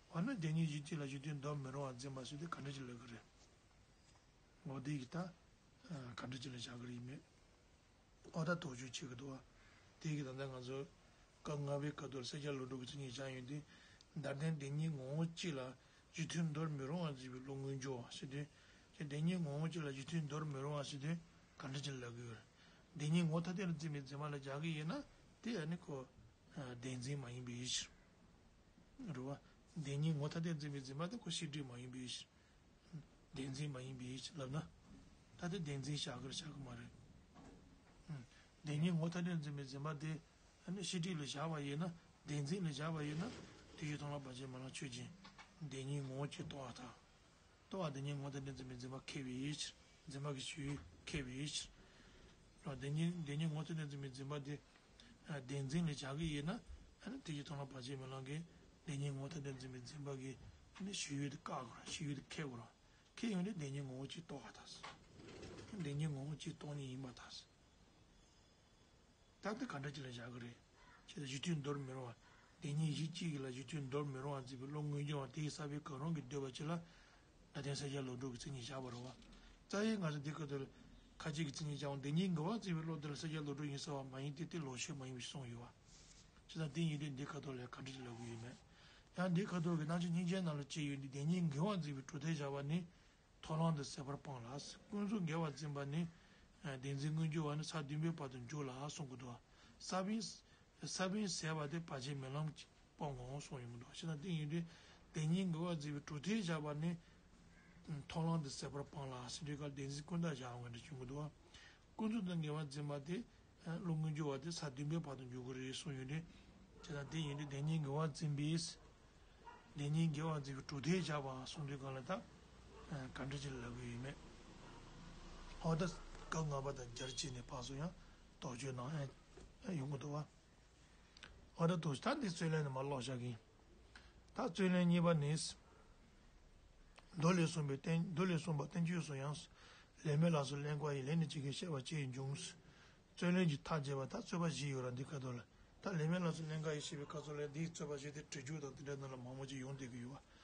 འོ་ན་བདེན་གཉིས་གཞི་གཅིག་ལ་གཞི་མཐུན་འདོར་མི་རུང་བར་འཛིན་པ་ཟེར་དེ་ག་འདྲ་ཅིག་ལབ་ཀྱི་རེད། འོ་དེ་གི་ད། ཨ། ག་འདྲ་ཅིག་ལ་བཞག་གི་རེད་ཡིན་མེད། འོ་ད་དོགས་གཅོད་བྱེད་ཀྱི་འདུག་བ། དེ་གི་ད་ལྟ་ང་ཚོ་སྐབས་ལྔ་པའི་སྐབས་དུ་གསལ་བྱེད་ལོག་སྒྲུབ་ཀྱི་མཚན་ཉིད་བཞག་ཡོད་དེ། བདག་ལྟའི་བདེན་གཉིས་ངོ་བོ་གཅིག་ལ་གཞི་མཐུན་འདོར་མི་རུང་བར་འཛིན་པའི་བློ་མངོན་གྱུར་བ་ཟེར་དུས། ཀྱི་བདེན་གཉིས་ངོ་བོ་གཅིག་ལ་གཞི་མཐུན་འདོར་མི་རུང་བ་ཟེར་དུས་ག་འདྲ་ཅིག་ལབ་ཀྱི་ཡོད་རེད། བདེན་གཉིས་ངོ་བོ་ཐ་དད་ལ་འཛིན་པའི་འཛིན་པ་ལ་བཞག་གི་ཡིན་ན། དེ་ཡང་ནི་ཁོ། ཨ། བདེན་འཛིན་མ་ཡིན་པའི་ཕྱིར། རེད་བ། བདེན་གཉིས་ངོ་བོ་ཐ་དད་འཛིན་པའི་འཛིན་པ་དེ་ཁོ་ཤེས་སྒྲིབ་མ་ཡིན་པའི་ཕྱིར། བདེན་འཛིན་མ་ཡིན་པའི་ཕྱིར་ལབ་ན། ད་དེ་བདེན་འཛིན་བཞག་གི་རེད་བཞག་གི་མ་རེད། ཨུམ། བདེན་གཉིས་ངོ་བོ་ཐ་དད་འཛིན་པའི་འཛིན་པ་དེ། ཨ་ནི་ཤེས་སྒྲིབ་ལ་བཞག་པ་ཡིན་ན། བདེན་འཛིན་ལ་བཞག་པ་ཡིན་ན། དེ་བཞིན་མཐོང་ལམ་བར་ཆད་མེད་ལམ་ཆོས་ཅན། བདེན་གཉིས་ངོ་བོ་གཅིག་རྟོགས་པར་ཐལ། རྟོགས་པ་བདེན་གཉིས་ངོ་བོ་ཐ་དད་འཛིན་པའི་འཛིན་པ་མཁས་པའི་ཕྱིར། འཛིན་པ་གི་ཕྱོགས་ཡུལ་མཁས་པའི་ཕྱིར། རོ། བདེན་གཉིས་བདེན་གཉིས་ངོ་བོ་ཐ་དད་འཛིན་པའི་འཛིན་པ་དེ། ཨ། བདེན་འཛིན་ལ་བཞག་གི་ཡིན་ན། ཨ་ནི་དེ་བཞིན་མཐོང་ལམ་བར་ཆད་མེད་ལམ་གྱི་བདེན་གཉིས་ངོ་བོ་ཐ་དད་འཛིན་པའི་འཛིན་པ་གི། ཨ་ནི་ཕྱོགས་ཡུལ་དེ་བཀག་དགོས་ར། ཕྱོགས་ཡུལ་དེ་མཁས་དགོས་ར། མཁས་ཡོང་དུས་བདེན་གཉིས་ངོ་བོ་གཅིག་རྟོགས་པར་ཐལ། བདེན་གཉིས་ངོ་བོ་གཅིག་སྟོང་ཉིད་ཡིན་པར་ཐལ། ད་འདི་ག་འདྲ་ཅིག་ལ་བཞག་གི་རེད། ཅེས་དང་། གཞི་མཐུན་འདོར་མི་རུང་བ། བདེན་གཉིས་གཞི་གཅིག་ལ་གཞི་མཐུན་འདོར་མི་རུང་བར་འཛིན་པའི་བློ་མངོན་གྱུར་བ་དེ་ཡི་ས་བོན་གང་རུང་གི་འདོད་པ་ཅིག་ལ། ད་ལྟའི་གསལ་བྱེད་ལོག་སྒྲུབ་ཀྱི་མཚན་ཉིད་བཞག་པ་རེད་བ། རྩ་བའི་ང་ཚོ་འདི་སྐབས་དུ་ཁ་ཅིག་གི་མཚན་ཉིད་བཞག་པ། བདེན་གཉིས་འགལ་བར་འཛིན་པའི་བློ་དེ་ལ་གསལ་བྱེད་ལོག་སྒྲུབ་ཡིན་ཟེར་བ་མ་ཡིན་ཏེ། དེ་ལོག་ཤེས་མ་ཡིན་པ་ཞིག་གསུངས་ཡོད་བ། ཅེས་དང་། དེ་ཡིན་དུས་འདི་ཁ་ཐོག་ལ་ག་འདྲ་ཅིག་ལབ་དགོས་ཡོད་མེད། ཡང་འདི་ཁ་ཐོག་གི་རྣམ་བཤད་སྙིང་རྗེའི་ནང་ལ་བཅས་ཡོད་འདི། བདེན་གཉིས་འགལ་བར་འཛིན་པའི་གྲུབ་མཐས་བཞག་པ་ནི། མཐོང་ལམ་དང་ཟད་པར་སྤངས་ལ། ཀུན་རྫོབ་འགལ་བར་འཛིན་པ་ནི། བདེན་འཛིན་མངོན་གྱུར་བ་ནི་ས་བདུན་པའི་བར་དུ་འཇུག་ལ་གསུང་གི་འདུག་ས་བོན། ས་བོན་ཟད་པ་དེ་བར་ཆད་མེད་ལམ་གྱིས་སྤང་ངོ་གསུངས་ཡོང་གི་འདུག་ཅེས་དང་། དེ་ཡིན་དུས་བདེན་གཉིས་འགལ་བར་འཛིན་པའི་གྲུབ་མཐས་བཞག་པ་ནི། མཐོང་ལམ་དང་ཟད་པར་སྤངས་ལ་ཟེར་དུས་སྐབས་བདེན་འཛིན་ཀུན་བརྟགས་བཞག་པ་འདྲ་བྱུང་གི་འདུག་ཀུན་རྫོབ་དང་འགལ་བར་འཛིན་པ་དེ། བློ་མངོན་གྱུར་བ་དེ་ས་བདུན་པའི་བར་དུ་འཇུག་གི་རེད་གསུངས་ཡོད་དེ། ཅེས་དང་། དེ་ཡིན་དུས་བདེན་གཉིས་འགལ་བར་འཛིན་པའི། བདེན་གཉིས་འགལ་བར་འཛིན་པའི་གྲུབ་མཐས་བཞག་པ་གསུངས་དུས་སྒང་ལ་ད། ག་འདྲ་ཅིག་ལབ་དགོས་ཡོད་མེད། འོ་ད་སྐབས་ལྔ་པ་དང་སྦྱར་བྱས་ནས་ཕར་ཚུར་ཡང་དོགས་གཅོད་གནང་ཡ་ཡོང་གི་འདུག་བ། འོ་ད་དོགས། ད་འདི་རྩོད་ལན་ནི་མར་ཀློག་བཞག་གི་ཡིན། ད་རྩོད་ལན་གཉིས་པ་ནི། མདོ་ལས་གསུངས་པའི་བསྟན། མདོ་ལས་གསུངས་པ་བསྟན་བཅོས་སུ་ཡང་། ལན་མེད་ལ་སོགས་ཀླན་ཀ་ཡི། ལན་ནི་ཇི་སྐད་བཤད་པ་ཅི་ཡིས་འབྱུང་། རྩོད་ལན་གྱི་མཐའ་རྒྱས་པ། ད་རྩོད་པ་བཞི་ཡོད་ར་འདི་ཁ་ཐོག་ལ། ད་ལན་མེད་ལ་སོགས་ཀླན་ཀ་ཡི་ཞེས་པའི་སྐབས་སུ་ལ་འདིའི་རྩོད་པ་བཞི་དེ་འགྲེལ་བརྗོད་དང་དེ་འདྲ་ནང་ལ་མང་པོ་ཅིག་ཡོང་བསྡད་ཀྱི་ཡོད་པ།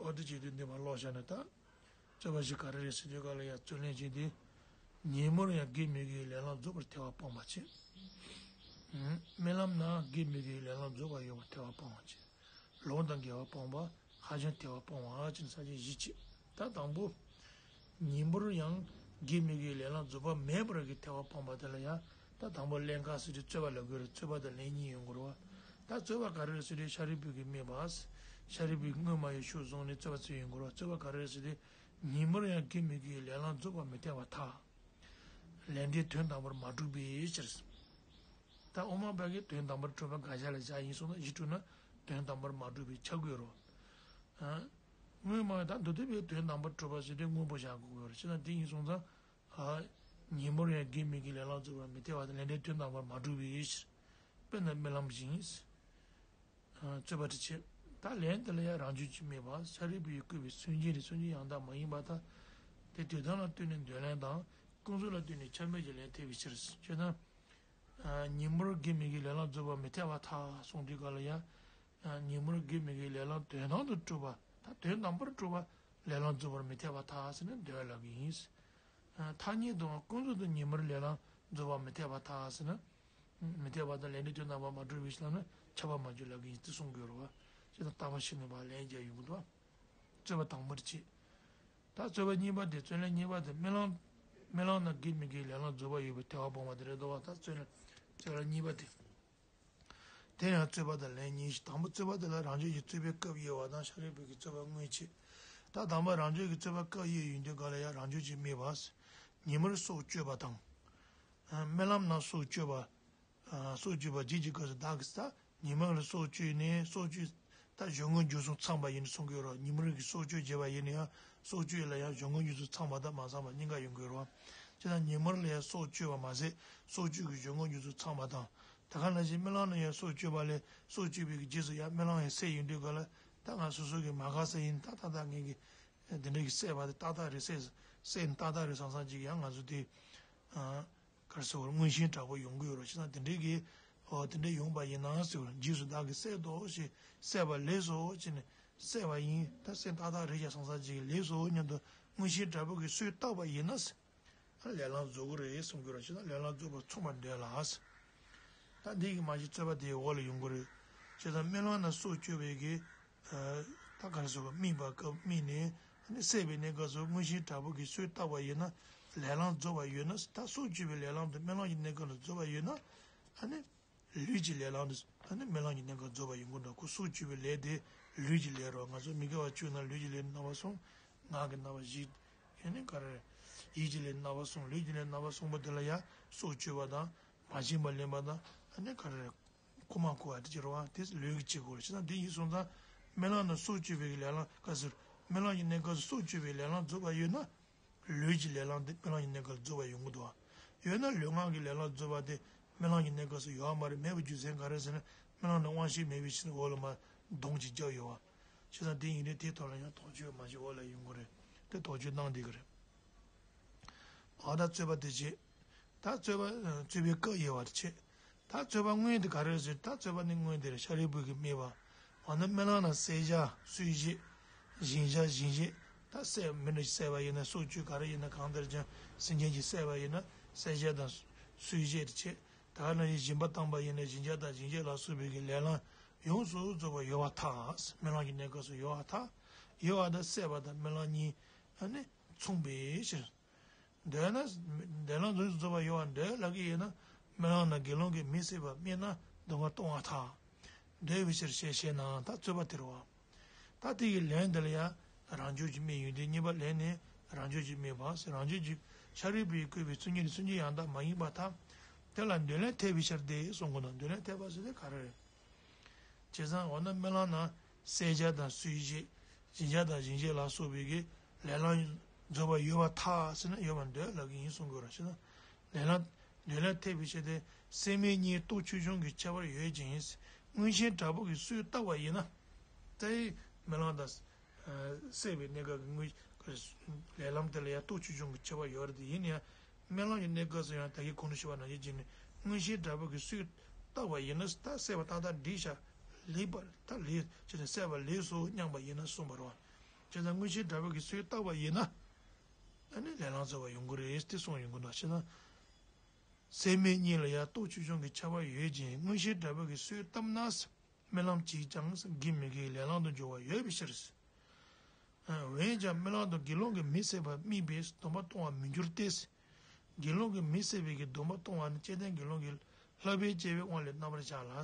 འོ་དེ་བྱེད་དུས་འདི་མར་ཀློག་བཞག་ན་ད། རྩོད་པ་བཞི་ག་རེ་རེད་ཟེར་དུས་སྒང་ལ་ཡང་རྩོད་ལན་བྱེད་དུས། ཉིན་མོར་ཡང་དགེ་མི་དགེའི་ལས་ལམ་རྫོགས་པར་ཐལ་བ་སྤངས་པ་བྱས། རྨི་ལམ་ན་དགེ་མི་དགེའི་ལས་ལམ་རྫོགས་པ་ཡོད་པར་ཐལ་བ་སྤངས་པ་བྱས། ལོང་དང་འགལ་བ་སྤངས་པ། ཧ་ཅང་ཐལ་བ་སྤངས་པ་བྱས་ནས་ས་བཅད་བཞི་བྱས། ད་དང་པོ། ཉིན་མོར་ཡང་དགེ་མི་དགེའི་ལས་ལམ་རྫོགས་པ་མེད་པར་གྱི་ཐལ་བ་སྤངས་པ་དེ་ལ་ཡང་། ད་དང་པོ་ཀླན་ཀ་ཟེར་དུས་རྩོད་པ་ལབ་དགོས་རེད། རྩོད་པ་དང་ལན་གཉིས་ཡོང་དགོས་རེད་བ། ད་རྩོད་པ་ག་རེ་རེད་ཟེར་དུས་ཤཱ་རིའི་བུ་གིས་སྨྲས་པ། ཤཱ་རིའི་བུས་དངོས་སྨྲ་བའི་ཤུགས་བཟུང་ནས་རྩོད་པ་རྩོད་ཡོང་དགོས་རེད་བ། རྩོད་པ་ག་རེ་རེད་ཟེར་དུས། ཉིན་མོར་ཡང་དགེ་མི་དགེའི་ལས་ལམ་རྫོགས་པ་མི་ཐལ་བར་ཐལ། ལས་འབྲས་དོན་དམ་པར་མ་གྲུབ་པའི་ཕྱིར། ད་དབུ་མ་པ་གིས་དོན་དམ་པར་གྲུབ་པ་དགག་བྱ་ལ་བཞག་ཡིན་སོང་ན། བཞི་གྲུབ་ན་དོན་དམ་པར་མ་གྲུབ་པའི་ཆ་བགོས་རོ། ཨ། དངོས་སྨྲ་བ་དང་མདོ་སྡེ་པས་དོན་དམ་པར་གྲུབ་པ་ཟེར་དུས་དངོས་པོ་བཞག་དགོས་ཀྱི་ཡོད་རེད། ཅེས་དང་། དེ་ཡིན་སོང་ཙང་། ཨ། ཉིན་མོར་ཡང་དགེ་མི་དགེའི་ལས་ལམ་རྫོགས་པ་མི་ཐལ་བ་དང་། ལས་འབྲས་དོན་དམ་པར་མ་གྲུབ་པའི་ཕྱིར། དཔེར་ན་རྨི་ལམ་བཞིན། རྩོད་པ་དེ་བྱེད། ད་ལན་དེ་ལ་ཡང་རང་རྒྱུད་ཀྱིས་སྨྲས་པ། ཤཱ་རིའི་བུས་བཀོད་པའི་སུན་འབྱིན་ནི་སུན་འབྱིན་ཡང་དག་མ་ཡིན་པར་ཐལ། དེ་དུས་དམ་ལ་ལྟོས་ནས་འདོད་ལན་དང་ཀུན་རྫོབ་ལ་ལྟོས་ནས་ཁྱབ་མེད་ཀྱི་ལན་ཐེབས་པའི་ཕྱིར། ཅེ་ན། ཉིན་མོར་དགེ་མི་དགེའི་ལས་ལམ་རྫོགས་པར་མི་འཐད་པར་ཐལ་གསུངས་དུས་ག་ལ་ཡང་། ཉིན་མོར་དགེ་མི་དགེའི་ལས་ལམ་དོན་དམ་དུ་གྲུབ་པ། ད་དོན་དམ་པར་གྲུབ་པ་ལས་ལམ་རྫོགས་པར་མི་འཐད་པར་ཐལ་ཟེར་ནས་འདོད་ལབ་ཀྱི་ཡིན། ཐ་སྙད་དུའང་ཀུན་རྫོབ་ཏུ་ཉིན་མོར་ལས་ལམ་རྫོགས་པར་མི་འཐད་པར་ཐལ་ཟེར་ན། མི་འཐད་པར་ཐལ་ལས་འབྲས་དོན་དམ་པར་མ་གྲུབ་པའི་ཕྱིར་ལབ་ན་ཁྱབ་པ་མ་གྲུབ་ལབ་ཀྱི་ཡིན་ཟེར་གསུང་གི་ཡོད་རེད་བ། ཅེ་ན་བརྟག་པ་ཞིག་ནས་བ་ལན་རྒྱག་ཡོང་གི་འདུག་རྩོད་པ་དང་པོར་བྱེད། ད་རྩོད་པ་གཉིས་པ་དེ་རྩོད་ལན་གཉིས་པ་དེ་རྨི་ལམ། རྨི་ལམ་ན་དགེ་མི་དགེའི་ལས་ལམ་རྫོགས་པ་ཡོད་པའི་ཐལ་བ་སྤོང་བ་དེ་རེད་འདུག་བ། ད་རྩོད་ལན། རྩོད་ལན་གཉིས་པ་དེ། དེ་ཡང་རྩོད་པ་དང་ལན་གཉིས་ཤིག་དང་པོ་རྩོད་པ་དེ་ལ་རང་རྒྱུད་ཀྱི་རྩོད་པའི་སྐབས་དབྱེ་བ་དང་ཤཱ་རིའི་བུ་གི་རྩོད་པ་དངོས་བྱེད། ད་དང་པོ་རང་རྒྱུད་ཀྱི་རྩོད་པ་སྐབས་དབྱེ་ཡོང་དུས་ག་ལ་ཡང་རང་རྒྱུད་ཀྱིས་སྨྲས་པ། ཉིན་མོར་སྲོག་གཅོད་པ་དང་། རྨི་ལམ་ན་སྲོག་གཅོད་པ། སྲོག་གཅོད་པ་བརྗེད་ཀྱི་སྐབས་སུ་བདག་གིས་ད་ཉིན་མོ་ལ་སྲོག་གཅོད་ནས་སྲོག་གཅོད། ད་གཞན་ངོ་འགྱུར་སོང་ཚང་པ་ཡིན་གསུང་གི་ཡོད་རེད། ཉིན་མོ་གི་སྲོག་གཅོད་བྱས་པ་ཡིན་ན་ཡང་སྲོག་གཅོད་ལ་ཡང་གཞན་ངོ་འགྱུར་སོང་ཚང་པ་དང་མ་ཚང་པ་གཉིས་ཀ་ཡོང་གི་ཡོད་རེད། བྱས་ཙང་ཉིན་མོ་ལ་ཡང་སྲོག་གཅོད་པ་མ་ཟད་སྲོག་གཅོད་ཀྱི་གཞན་ངོ་འགྱུར་སོང་ཚང་པ་དང་། ད་ག་ནང་བཞིན་རྨི་ལམ་ལ་ཡང་སྲོག་གཅོད་པ་ལས་སྲོག་གཅོད་པའི་རྗེས་སུ་ཡང་རྨི་ལམ་ཡང་སད་ཡོང་དུས་ག་ལ་ད་ང་སོ་སོ་གི་མ་དགའ་ས་ཡིན། ད་ད་ད་ངེད་ཀྱི་དེ་འདྲ་གི་སད་པ་དེ་ཏག་ཏག་རེད། སད་སད་ནི་ཏག་ཏག་རེད་བསམ་བསམ་ཅིག་ཡང་ང་ཚོ་དེ། ག་རེ་ཟེར་བར་མངོན་ཤེས་དྲག་པོ་ཡོང་གི་ཡོད་རེད། བྱས་ཙང་དེ་འདྲའི་གི། ཨོ་དེ་འདྲ་ཡོང་པ་ཡིན་ན་ཟེར་བར་རྗེས་སུ་བདག་གིས་སད་དོ་ཞེས་སད་པ་ལེགས་སོ་ཅེས་ནས་སད་པ་ཡིན། ད་སད་ཏག་ཏག་རེད་ཤག་བསམ་ས་ཅིག་ལེགས་སོ་སྙམ་དུ་མངོན་ཤེས་དྲག་པོ་གིས་སུས་བརྟགས་པ་ཡིན་ན། ལས་ལམ་རྫོགས་ཀྱི་རེད་གསུང་གི་ཡོད་རེད། བྱས་ཙང་ལས་ལམ་རྫོགས་པ་མཚུངས་པར་འདོད་ལ། ད་འདི་གི་མ་གཞི་རྩོད་པ་དེའི་འོག་ལ་ཡོང་གི་རེད། བྱས་ཙང་རྨི་ལམ་ན་སྲོག་གཅོད་པའི་གི། ད་ག་རེ་ཟེར་བ་རྨིས་པ་སྐབས་རྨིས་ནས་ཨ་ནི་སད་པའི་གནས་སྐབས་སུ་མངོན་ཤེས་དྲག་པོ་གིས་སུས་བརྟགས་པ་ཡིན་ན་ལས་ལམ་རྫོགས་པ་ཡོད་ན། ད་སྲོག་གཅོད་པའི་ལས་ལམ་དེ་རྨི་ལམ་གྱི་གནས་སྐབས་ལ་རྫོགས་པ་ཡོད་ན། ཨ་ནི་ལུས་ཀྱི་ལས་ལམ་དེ་ཨ་ནི་རྨི་ལམ་གྱི་གནས་སྐབས་རྫོགས་པ་ཡོང་གི་འདུག་ཁོ་སྲོག་གཅོད་པའི་ལས་དེ་ལུས་ཀྱི་ལས་རེད། ང་ཚོ་མི་དགེ་བ་བཅུ་ན་ལུས་ཀྱི་ལས་རྣམ་པ་གསུམ། ངག་གི་རྣམ་པ་བཞི། ཨ་ནི་ག་རེ། ཡིད་ཀྱི་ལས་རྣམ་པ་གསུམ། ལུས་ཀྱི་ལས་རྣམ་པ་གསུམ་པོ་དེ་ལ་ཡང་སྲོག་གཅོད་པ་དང་མ་བྱིན་པ་ལེན་པ་དང་ཨ་ནི་ག་རེ། ཁོ་མ་ཁོ་བ་དེ་ཅི་རུ་བ་དེ་ལུས་ཀྱི་ཕྱི་སྐོར་ཞེ་ན་དེ་ཡིན་སོང་ཙང་རྨི་ལམ་ན་སྲོག་གཅོད་པའི་ལས་ལམ་སྐབས་སུ་རྨི་ལམ་གྱི་གནས་སྐབས་སུ་སྲོག་གཅོད་པའི་ལས་ལམ་རྫོགས་པ་ཡོད་ན། ལུས་ཀྱི་ལས་ལམ་དེ་རྨི་ལམ་གྱི་གནས་སྐབས་སུ་རྫོགས་པ་ཡོང་གི་འདུག་བ། ཡོད་ན་ལུས་ངག་གི་ལས་ལམ་རྫོགས་པ་དེ་རྨི་ལམ་གྱི་གནས་སྐབས་སུ་ཡོད་མ་རེད། མེད་པའི་རྒྱུ་མཚན་ག་རེ་ཟེར་ན་རྨི་ལམ་ན་དབང་ཤེས་མེད་པའི་ཕྱིར་འོག་ལ་མ་གདོང་གཅིག་བརྒྱབ་ཡོད་བ། བྱས་ཙང་དེ་ཡིན་དུས་དེའི་ཐོག་ལ་ཡང་དོགས་གཅོད་མ་བྱེད་འོག་ལ་ཡོང་གི་རེད། དེ་དོགས་གཅོད་གནང་བསྡད་ཀྱི་རེད། འོ་ད་རྩོད་པ་དེ་བྱེད། ད་རྩོད་པ་རྩོད་པའི་སྐབས་དབྱེ་བ་དེ་བྱེད། ད་རྩོད་པ་དངོས་དེ་ག་རེ་ཟེར། ད་རྩོད་པ་ནི་དངོས་དེ་རེད། ཤཱ་རིའི་བུ་གིས་སྨྲས་པ། འོ་ན་རྨི་ལམ་ན་བསད་བྱ་གསོད་བྱེད། བྱིན་བྱ་སྦྱིན་བྱེད། ད་བསད་མི་འདྲ་ཞིག་བསད་པ་ཡིན་ན་སྲོག་གཅོད་ག་རེ་ཡིན་ན་གང་ལྟར་ཀྱང་སེམས་ཅན་ཞིག་བསད་པ་ཡིན་ན་བསད་བྱ་དང་གསོད་བྱེད་དེ་བྱེད། ད་ག་ནང་བཞིན་སྦྱིན་པ་བཏང་པ་ཡིན་ན་སྦྱིན་བྱ་དང་སྦྱིན་བྱེད་ལ་སོགས་པའི་གི་ལས་ལམ་ཡོངས་སུ་རྫོགས་པ་ཡོད་པར་ཐལ། རྨི་ལམ་གྱི་གནས་སྐབས་སུ་ཡོད་པར་ཐལ། ཡོད་པ་དང་བསད་པ་དང་རྨི་ལམ་གཉིས་ཨ་ནི་མཚུངས་པའི་ཕྱིར། འདོད་ན། འདོད་ལམ་ཡོངས་སུ་རྫོགས་པ་ཡོད་པར་འདོད་ལབ་ཀྱི་ཡོད་ན། རྨི་ལམ་ན་དགེ་སློང་གིས་མི་བསད་པ་རྨིས་ན་སྡོམ་པ་གཏོང་བར་ཐལ། འདོད་པའི་ཕྱིར་ཞེས་བཤད་ན་ད་རྩོད་པ་དེ་རེད་བ། ད་དེ་གི་ལན་འདི་ལ་ཡང་རང་རྒྱུད་ཀྱིས་སྨྲས་ཡོང་དུས་གཉིས་པ་ལན་ནི་རང་རྒྱུད་ཀྱིས་སྨྲས་པ་ཟེར། རང་རྒྱུད་ཀྱིས་ཤཱ་རིའི་བུས་བཀོད་པའི་སུན་འབྱིན་ནི་སུན་འབྱིན་ཡང་དག་མ་ཡིན་པར་ཐལ། དེ་ལ་འདོད་ལན་འཐད་པའི་ཕྱིར་ཏེ་གསུང་གི་འདུག་འདོད་ལན་འཐད་པ་ཟེར་དེ་ག་རེ་རེད། བྱས་ཙང་འོ་ན་རྨི་ལམ་ན་བསད་བྱ་དང་གསོད་བྱེད། སྦྱིན་བྱ་དང་སྦྱིན་བྱེད་ལ་སོགས་པའི་གི་ལས་ལམ་རྫོགས་པ་ཡོད་པར་ཐལ་ཟེར་ན་ཡོད་པར་འདོད་ལབ་ཀྱི་ཡིན་གསུང་དགོས་རེད། བྱས་ཙང་ལས་ལམ་འདོད་ལན་འཐད་པའི་ཕྱིར་ཏེ། སྲེད་མེད་གཉིས་རྟོག་ཆོས་འབྱུང་གི་ཁྱད་པར་ཡོད་ཅིང་། མངོན་ཤེས་དྲག་པོ་གིས་སུས་བརྟགས་པ་ཡིན་ན། ད་རྨི་ལམ་དང་། བསད་པའི་གནས་སྐབས་ཀྱི་དངོས་ལས་ལམ་དེ་ལ་ཡང་རྟོག་ཆོས་འབྱུང་གི་ཁྱད་པར་ཡོད་རེད་དེ་ཡིན་ན་ཡང་། རྨི་ལམ་གྱི་གནས་སྐབས་སུ་ཡང་ད་གིན་གོང་དུ་ཞུས་པ་ནང་བཞིན་བྱས་ནས་མངོན་ཤེས་དྲག་པོ་གིས་སུས་བརྟགས་པ་ཡིན་ན་ད་བསད་པ་ཏག་ཏག་འགྲིག་ཤག་ལེགས་པ་ད་ལེགས་བྱས་ནས་བསད་པ་ལེགས་སོ་སྙམ་པ་ཡིན་ན་གསུངས་པ་རེད་བ། བྱས་ཙང་མངོན་ཤེས་དྲག་པོ་གིས་སུས་བརྟགས་པ་ཡིན་ན། ཨ་ནི་ལས་ལམ་རྫོགས་པ་ཡོང་གི་རེད་དེ་གསུངས་ཡོང་གི་འདུག་བྱས་ཙང་། སྲེད་མེད་གཉིས་ལ་ཡང་རྟོག་ཆོས་འབྱུང་གི་ཁྱད་པར་ཡོད་ཅིང་མངོན་ཤེས་དྲག་པོ་གིས་སུས་བརྟགས་ན། རྨི་ལམ་གྱིས་ཀྱང་དགེ་མི་དགེའི་ལས་ལམ་དུ་འགྱུར་བ་ཡོད་པའི་ཕྱིར། འོན་ཀྱང་རྨི་ལམ་དུ་དགེ་སློང་གིས་མི་བསད་པ་རྨིས་པས་སྡོམ་པ་གཏོང་བར་མི་འགྱུར་ཏེ། དགེ་སློང་གིས་མི་བསད་པའི་གི་སྡོམ་པ་གཏོང་བ་ནི་བཅོམ་ལྡན་དགེ་སློང་གི་ལྷག་པའི་དཔྱད་པའི་དབང་ལས་རྣམ་པར་གཞག་ལ།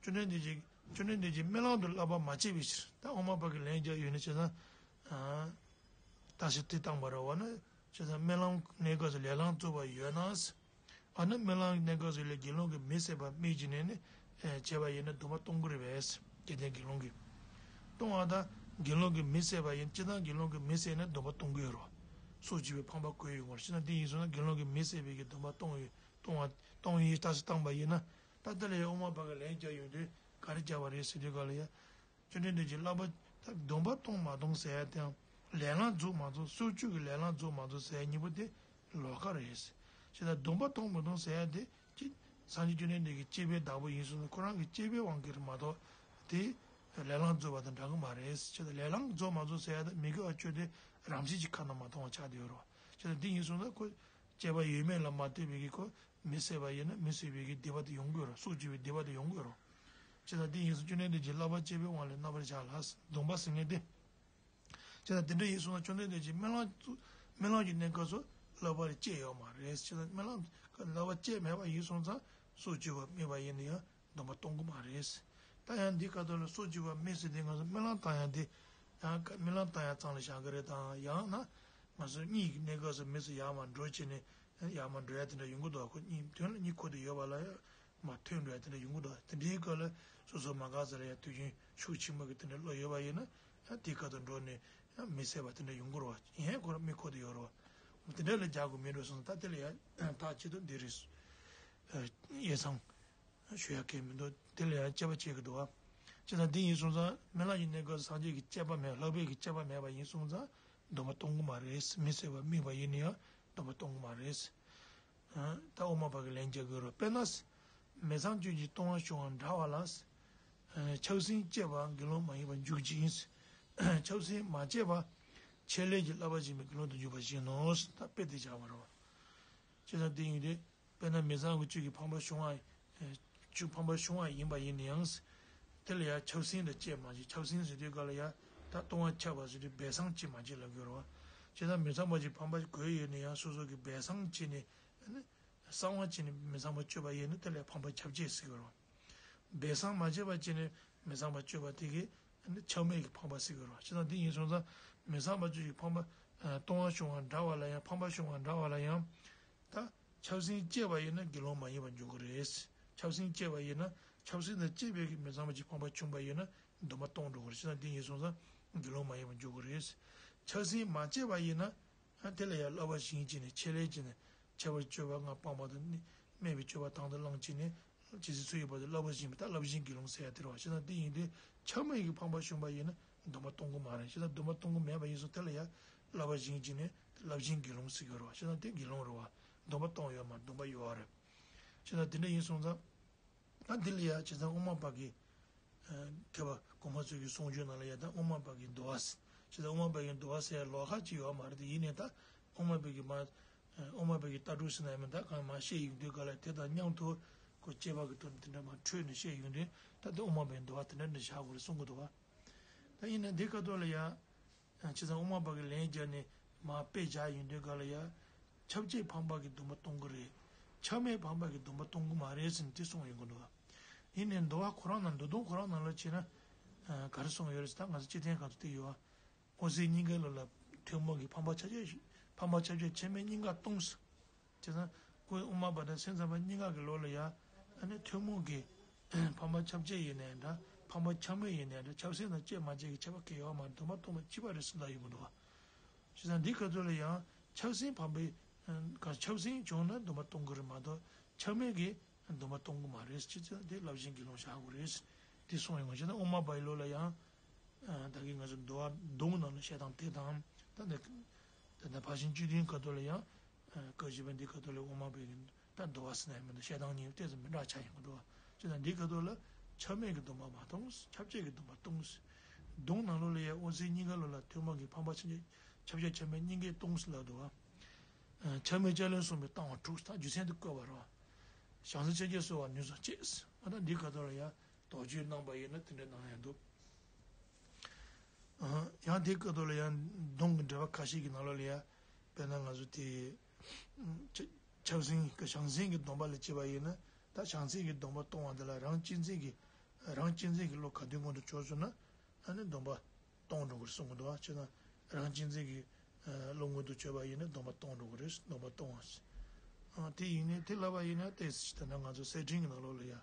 བཅོམ་ལྡན་འདས་ཀྱིས་བཅོམ་ལྡན་འདས་ཀྱིས་རྨི་ལམ་དུ་བསླབ་པ་མ་བྱས་པའི་ཕྱིར། ད་ཨོ་མ་པ་གི་ལན་རྒྱག་ཡོད་ན་བྱས་ཙང་། བརྟག་ཞིབ་དེ་བཏང་བ་རེད་བ་ན། བྱས་ཙང་རྨི་ལམ་གནས་སྐབས་སུ་ལས་ལམ་རྫོགས་པ་ཡོད་ན། ཨ་ནི་རྨི་ལམ་གནས་སྐབས་སུ་ལས་དགེ་སློང་གིས་མི་བསད་པ་རྨིས་ཀྱི་ནས་ནི། བྱས་པ་ཡིན་ན་སྡོམ་པ་གཏོང་གི་རེད་པས། བཅོམ་ལྡན་དགེ་སློང་གིས། གཏོང་བ་དང་དགེ་སློང་གིས་མི་བསད་པ་ཡིན་སྤྱིར་བཏང་དགེ་སློང་གིས་མི་བསད་ན་སྡོམ་པ་གཏོང་གི་ཡོད་རེད། སྲོག་གཅོད་པའི་ཕངས་པ་གོས་ཡོད་རེད། བྱས་ཙང་དེ་ཡིན་སོང་ན་དགེ་སློང་གིས་མི་བསད་པའི་གི་སྡོམ་པ་གཏོང་ཡོད་གཏོང་བ་གཏོང་ཡིན་བརྟག་ཞིབ་བཏང་པ་ཡིན་ན། ད་ལྟ་ལ་ཡང་ཨོ་མ་པ་གི་ལན་རྒྱག་ཡོང་དུས་ ག་རེ་བྱས་པ་རེད་ཟེར་དུས་ག་ལ་ཡ། བཅོམ་ལྡན་འདས་ཀྱིས་བསླབ་པ་ད་སྡོམ་པ་གཏོང་མ་གཏོང་ཟེར་ཡ་དེའང་ལས་ལམ་རྫོགས་མ་རྫོགས་སྲོག་གཅོད་ཀྱི་ལས་ལམ་རྫོགས་མ་རྫོགས་ཟེར་ཡ་གཉིས་པོ་དེ་ལོགས་ཀ་རེད། བྱས་ཙང་སྡོམ་པ་གཏོང་མ་གཏོང་ཟེར་ཡ་དེ་ཅི་སངས་རྒྱས་བཅོམ་ལྡན་འདས་ཀྱི་སྤྱད་པའི་བདག་པོ་ཡིན་སོང་ན་ཁོ་རང་གི་སྤྱད་པའི་དབང་གིས་རེད་མ་གཏོགས་དེ་ལས་ལམ་རྫོགས་པ་དང་འདྲ་གི་མ་རེད། བྱས་ཙང་ལས་ལམ་རྫོགས་མ་རྫོགས་ཟེར་ཡ་དེ་མི་དགེ་བ་བཅུ་དེ་རང་བཞིན་གྱིས་ཁ་ན་མ་ཐོ་བ་ཆགས་བསྡད་ཡོད་རེད། བྱས་ཙང་འདི་ཡིན་སོང་ན་ཁོ་སྤྱད་པ་ཡོད་མེད་ལ་མ་ལྟོས་པའི་གི་ཁོ། མི་བཟད་པ་ཡིན་ན་མི་བཟད་པའི་གི་སྡིག་པ་དེ་ཡོང་གི་ཡོད་རེད། སྲོག་གཅོད་པའི་སྡིག་པ་དེ་ཡོང་གི་ཡོད་རེད། བྱས་ཙང་དེ་ཡིན་ཙང་བཅོམ་ལྡན་འདས་ཀྱིས་བསླབ་པ་སྤྱད་པའི་དབང་ལས་རྣམ་པར་གཞག་ལ་སྡོམ་པ་ཟེར་མཁན་དེ། བྱས་ཙང་དེ་འདྲ་ཡིན་སོང་ན་བཅོམ་ལྡན་འདས་ཀྱིས་སྨོན་ལམ་སྨོན་ལམ་གྱི་གནས་སྐབས་སུ་བསླབ་པ་ལ་སྤྱད་ཡོད་མ་རེད། བྱས་ཙང་སྨོན་ལམ་བསླབ་པ་སྤྱད་མེད་པ་ཡིན་སོང་ཙང་སྲོག་གཅོད་པ་སྨྲས་པ་ཡིན་ན་ཡང་སྡོམ་པ་གཏོང་གི་མ་རེད། ད་ཡང་འདི་ཁ་ཐོག་ལ་སྲོག་གཅོད་པ་སྨྲས་ཟེར་དེ་ང་ཚོ་སྨོན་ལམ་བཏང་ཡ་དེ་ཡང་སྨོན་ལམ་བཏང་ཡ་ཙམ་ལ་བཞག་གི་རེད་དང་ཡང་ན་ང་ཚོ་གཉིད་ཀྱི་གནས་སྐབས་སུ་མི་ཚོ་ཡར་མར་འགྲོ་བྱས་ནས། ཡར་མར་འགྲོ་ཡ་དེ་འདྲ་ཡོང་གི་འདུག་ཁོ་གཉིད་དོན་ལ་གཉིད་ཁུག་དེ་ཡོད་པ་ལ་ཡང་མར་ཐོན་འགྲོ་ཡ་དེ་འདྲ་ཡོང་གི་འདུག་དེ་འདྲའི་སྐབས་ལ་སོ་སོ་མ་དགའ་ས་ལ་ཡང་དུས་རྒྱུན་ཤུགས་ཆེན་པོ་གི་དེ་འདྲ་བློ་ཡོད་པ་ཡིན་ན་ཡང་དེའི་ཁ་ཐུག་འགྲོ་ནས་ཡང་མི་བསད་པ་དེ་འདྲ་ཡོང་གི་རེད་བ། ཡིན་ཡང་ཁོ་རང་མི་ཁུག་དེ་ཡོད་རེད་བ། དེ་འདྲ་ལ་རྒྱག་དགོས་མེད་འགྲོ་སོང་ཙང་ད་དེ་ལ་ཡང་ཐག་ཆོད་དུ་འདི་རེད། ཡེ་སང་ཞུ་ཡ་གལ་མི་འདུག་དེ་ལ་ཡང་དཔྱད་པ་བྱེད་ཀྱི་འདུག་བ། བྱས་ཙང་འདི་ཡིན་སོང་ཙང་སྨོན་ལམ་གྱི་གནས་སྐབས་སུ་སངས་རྒྱས་ཀྱི་བཅས་པ་མེད་ལྷག་པའི་གི་བཅས་པ་མེད་པ་ཡིན་སོང་ཙང་སྡོམ་པ་གཏོང་གི་མ་རེད། མི་བསད་པ་སྨྲས་པ་ཡིན་ན་ཡང་སྡོམ་པ་གཏོང་གི་མ་རེད། ད་དབུ་མ་པ་གི་ལན་རྒྱག་གི་རེད། དཔེར་ན། མི་ཚངས་སྤྱོད་ཀྱི་ལྟུང་བ་བྱུང་བ་འདྲ་བ་ལ། ཆགས་སེམས་བསྐྱེད་པ་དགེ་སློང་མ་ཡིན་པར་འཇུག་ཅིང་། ཆགས་སེམས་མ་བསྐྱེད་པ་ཆེད་ལས་ཀྱི་བསླབ་པ་བྱིན་པའི་དགེ་སློང་དུ་འཇུག་པ་བཞིན་ནོ། ད་དཔེ་དེ་བཞག་པ་རེད་བ། བྱས་ཙང་དེ་ཡིན་དུས། དཔེར་ན་མི་ཚངས་པའི་སྤྱོད་ཀྱི་ཕམ་པ་བྱུང་བ། སྤྱོད་ཕམ་པ་བྱུང་བ་ཡིན་པ་ཡིན་ན་ཡང་། དེ་ལ་ཡང་ཆགས་སེམས་དང་བཅས་མ་བྱས། ཆགས་སེམས་ཟེར་དུས་ག་ལ་ཡང་ད་ལྟུང་བ་ཆགས་པ་ཟེར་དུས་སྦས་གསང་བྱས་མ་བྱས་ལབ་དགོས་རེད་བ། བྱས་ཙང་མི་ཚངས་པ་ཅིག་ཕམ་པ་གོས་ཡོད་ན་ཡང་སོ་སོ་གི་སྦས་གསང་བྱས་ནས། གསང་བ་བྱས་ནས་མི་ཚངས་པ་སྤྱོད་པ་ཡིན་ན་དེ་ལ་ཕམ་པ་ཁྱབ་བྱེད་ཟེར་གི་རེད་བ། སྦས་གསང་མ་བྱས་པ་བྱས་ནས་མི་ཚངས་པ་སྤྱོད་པ་དེ་གི་ཆགས་མེད་ཀྱི་ཕམ་པ་ཟེར་གི་རེད་བ། བྱས་ཙང་འདི་ཡིན་སོང་ཙང་མི་ཚངས་པ་སྤྱོད་ཀྱི་ཕམ་པ། ལྟུང་བ་བྱུང་བ་འདྲ་བ་ལ་ཡང་ཕམ་པ་བྱུང་བ་འདྲ་བ་ལ་ཡང་། ད་ཆགས་སེམས་བསྐྱེད་པ་ཡིན་ན་དགེ་སློང་མ་ཡིན་པར་འཇོག་གི་རེད། ཆགས་སེམས་བསྐྱེད་པ་ཡིན་ན་ཆགས་སེམས་དང་བཅས་པའི་གི་མི་ཚངས་པ་ཅིག་ཕམ་པ་བྱུང་བ་ཡིན་ན་སྡོམ་པ་གཏོང་འགྲོ་གི་རེད། བྱས་ཙང་འདི་ཡིན་སོང་ཙང་དགེ་སློང་མ་ཡིན་པར་འཇོག་གི་རེད། ཆགས་སེམས་མ་བསྐྱེད་པ་ཡིན་ན། ཨ་དེ་ལ་ཡང་བསླབ་པ་བྱིན་གྱིས་ནི་ཆེད་ལས་ཀྱིས་ནི་ཁྱད་པར་སྤྱོད་པ་ལྔ་སྤངས་པ་དང་ནི་སྨད་པའི་སྤྱོད་པ་དང་དུ་བླངས་ཀྱིས་ནི་ཇི་སྲིད་ཚུལ་ཡོད་པ་དེ་བསླབ་པ་བྱིན་པ་ད་བསླབ་བྱིན་དགེ་སློང་ཟེར་ཡ་དེ་རེད་བ། བྱས་ཙང་དེ་ཡིན་དུས་ཆགས་མེད་ཀྱི་ཕམ་པ་བྱུང་བ་ཡིན་ན་སྡོམ་པ་གཏོང་གི་མ་རེད། བྱས་ཙང་སྡོམ་པ་གཏོང་གི་མེད་པ་ཡིན་སོང་དེ་ལ་ཡང་བསླབ་པ་བྱིན་གྱིས་ནི་བསླབ་བྱིན་དགེ་སློང་ཟེར་གྱི་རེད་བ། བྱས་ཙང་དེ་དགེ་སློང་རེད་བ། སྡོམ་པ་གཏོང་ཡོད་མ་སྡོམ་པ་ཡོད་རེད། བྱས་ཙང་དེ་འདྲ་ཡིན་སོང་ཙང་། ད་འདི་ལ་ཡང་བྱས་ཙང་དབུ་མ་པ་གི། མཁས་པ་གོང་མ་ཚོས་ཀྱི་གསུང་ཆོས་ནང་ལ་ཡང་ད་དབུ་མ་པ་གི་འདུལ་བ་ཟེར། བྱས་ཙང་དབུ་མ་པ་གི་འདུལ་བ་ཟེར་ལོགས་ཀ་ཅིག་ཡོད་མ་རེད་དེ་ཡིན་ནའི་ད་དབུ་མ་པ་གི་མ། དབུ་མ་པ་གི་ལྟ་གྲུབ་ཟེར་ན་ཡང་མིན་ད་གང་མ་བཤད་ཡོང་དུས་ག་ལ་དེ་དང་མཉམ་དུ་ཁོ་དཔྱད་པ་གི་ཐོག་ནས་དེ་འདྲ་མ་འཕྲོས་ནས་བཤད་ཡོང་དུས་ད་དེ་དབུ་མ་པ་གི་འདུལ་བ་དེ་འདྲ་འདྲ་བཞག་དགོས་རེད་གསུང་གི་འདུག་བ། ད་ཡིན་ནའི་འདི་ཁ་ཐོག་ལ་ཡང་། བྱས་ཙང་དབུ་མ་པ་གི་ལན་བརྒྱབ་ནས་མར་དཔེ་བཞག་ཡོང་དུས་ག་ལ་ཡ། ཁྱབ་བྱེད་ཕམ་པ་གི་སྡོམ་པ་གཏོང་གི་རེད། ཆགས་མེད་ཕམ་པ་གི་སྡོམ་པ་གཏོང་གི་མ་རེད་ཟེར་ནས་དེ་གསུངས་ཡོང་གི་འདུག་བ། ཡིན་ནའི་འདུལ་བ་ཁོ་རང་ནང་འདུལ་སྡོམ་ཁོ་རང་ནང་ལ་བྱས་ན། ག་རེ་གསུངས་ཡོད་རེད་ཟེར་ད་ང་ཚོ་སྤྱི་དོན་ཁ་ཐུག་དེ་ཡོད་བ། དབང་ཟེར་སྙིང་གའི་ལུགས་ལ་ཐུན་མོང་གི་ཕམ་པ་ཁྱབ་བྱེད་ཕམ་པ་ཁྱབ་བྱེད་ཆགས་མེད་གཉིས་ཀ་གཏོང་ཟེར། བྱས་ཙང་། ཁོའི་དབུ་མ་པ་དང་སེམས་ཙམ་པ་གཉིས་ཀ་གི་ལུགས་ལ་ཡང་། ཨ་ནི་ཐུན་མོང་གི་ཕམ་པ་ཁྱབ་བྱེད་ཡིན་ནའི་འདྲ། ཕམ་པ་ཁྱབ་མེད་ཡིན་ནའི་འདྲ། ཆགས་སེམས་དང་བཅས་མ་བཅས་ཀྱི་ཁྱད་པར་གང་ཡང་ཡོད་མ་རེད། སྡོམ་པ་གཏོང་བ་གཅིག་པ་རེད་ཟེར་ལབ་ཡོང་གི་འདུག་བ། བྱས་ཙང་འདི་ག་ཚོད་ལ་ཡང་ཆགས་སེམས་ཕམ་པའི། ག་ཆགས་སེམས་བྱུང་ན་སྡོམ་པ་གཏོང་གི་རེད་མ་གཏོགས་ཆགས་མེད་ཀྱི་སྡོམ་པ་གཏོང་གི་མ་རེད། བྱས་ཙང་དེ་བསླབ་བྱིན་དགེ་སློང་བཞག་དགོས་རེད། དེ་གསུངས་ཡོང་གི་བྱས་ཙང་དབུ་མ་པ་ཡི་ལུགས་ལ་ཡང་། ད་གིན་ང་ཚོ་འདུལ་བ་སྡོམ་ནང་ལ་བཤད་སྟངས་དེ་དང་། ད་ནི། ད་ལྟ་ཕར་ཕྱིན་བཅུ་བདུན་ག་ཚོད་ལ་ཡང་། སྐབས་བཞི་པ་འདི་ག་ཐོག་ལ་དབུ་མ་པའི་གི་ད་འདུལ་བ་ཟེར་ན་ཡང་མི་འདུག་བཤད་སྟངས་གཉིས་ཏོག་ཙམ་མི་འདྲ་ཆགས་ཡོང་གི་འདུག་བ། བྱས་ཙང་འདི་ག་ཐོག་ལ་ཆགས་མེད་ཀྱི་སྡོམ་པ་མ་གཏོང་། ཁྱབ་བྱེད་ཀྱི་སྡོམ་པ་གཏོང་། སྡོམ་ནང་ལོགས་ལ་ཡང་དབང་ཟེར་སྙིང་གའི་ལུགས་ལ་ཐུན་མོང་གི་ཕམ་པ་ཁྱབ་བྱེད་ཁྱབ་བྱེད་ཆགས་མེད་གཉིས་ཀས་གཏོང་ཟེར་ལབ་འདུག་བ། ཆགས་མེད་བཅས་ལན་གསུམ་པའི་བཏང་བ་དྲུག་ད་རྒྱུ་མཚན་དུ་བཀོད་པ་རེད་བ། བྱང་སེམས་ཆོས་བརྒྱད་གསོལ་བ་ནུས་སུ་བྱེད། ཨ་ད་འདི་ག་ཐོག་ལ་ཡང་། དོགས་གཅོད་གནང་པ་ཡིན་ན་དེ་འདྲ་གནང་ཡང་འདུག་ཡང་དེའི་སྐབས་དུ་ལ་ཡང་སྡོམ་གྱི་འགྲེལ་པ་ཁ་ཤས་ཀྱི་ནང་ལོགས་ལ་ཡང་དཔེར་ན་ང་ཚོ་དེ་ཆགས་སེམས་ཀྱི་བྱང་སེམས་ཀྱི་སྡོམ་པ་ལ་བྱེད་པ་ཡིན་ན་ད་བྱང་སེམས་ཀྱི་སྡོམ་པ་གཏོང་བ་འདི་ལ་རང་གཅེས་འཛིན་གྱི་རང་གཅེས་འཛིན་གྱི་བློ་ག་དུས་མངོན་དུ་གྱུར་སོང་ན་ཨ་ནི་སྡོམ་པ་གཏོང་འགྲོ་དགོས་གསུང་གི་འདུག་བ། བྱས་ན་རང་གཅེས་འཛིན་གྱི་བློ་མངོན་དུ་གྱུར་པ་ཡིན་ན་སྡོམ་པ་གཏོང་འགྲོ་གི་རེད། སྡོམ་པ་གཏོང་བ་ཟེར། དེ་ཡིན་ནའི་དེ་ལབ་པ་ཡིན་ན་ཏོག་ཙམ་ད་ནང་ང་ཚོ་གསེར་ཕྲེང་གི་ནང་ལོགས་ལ་ཡ།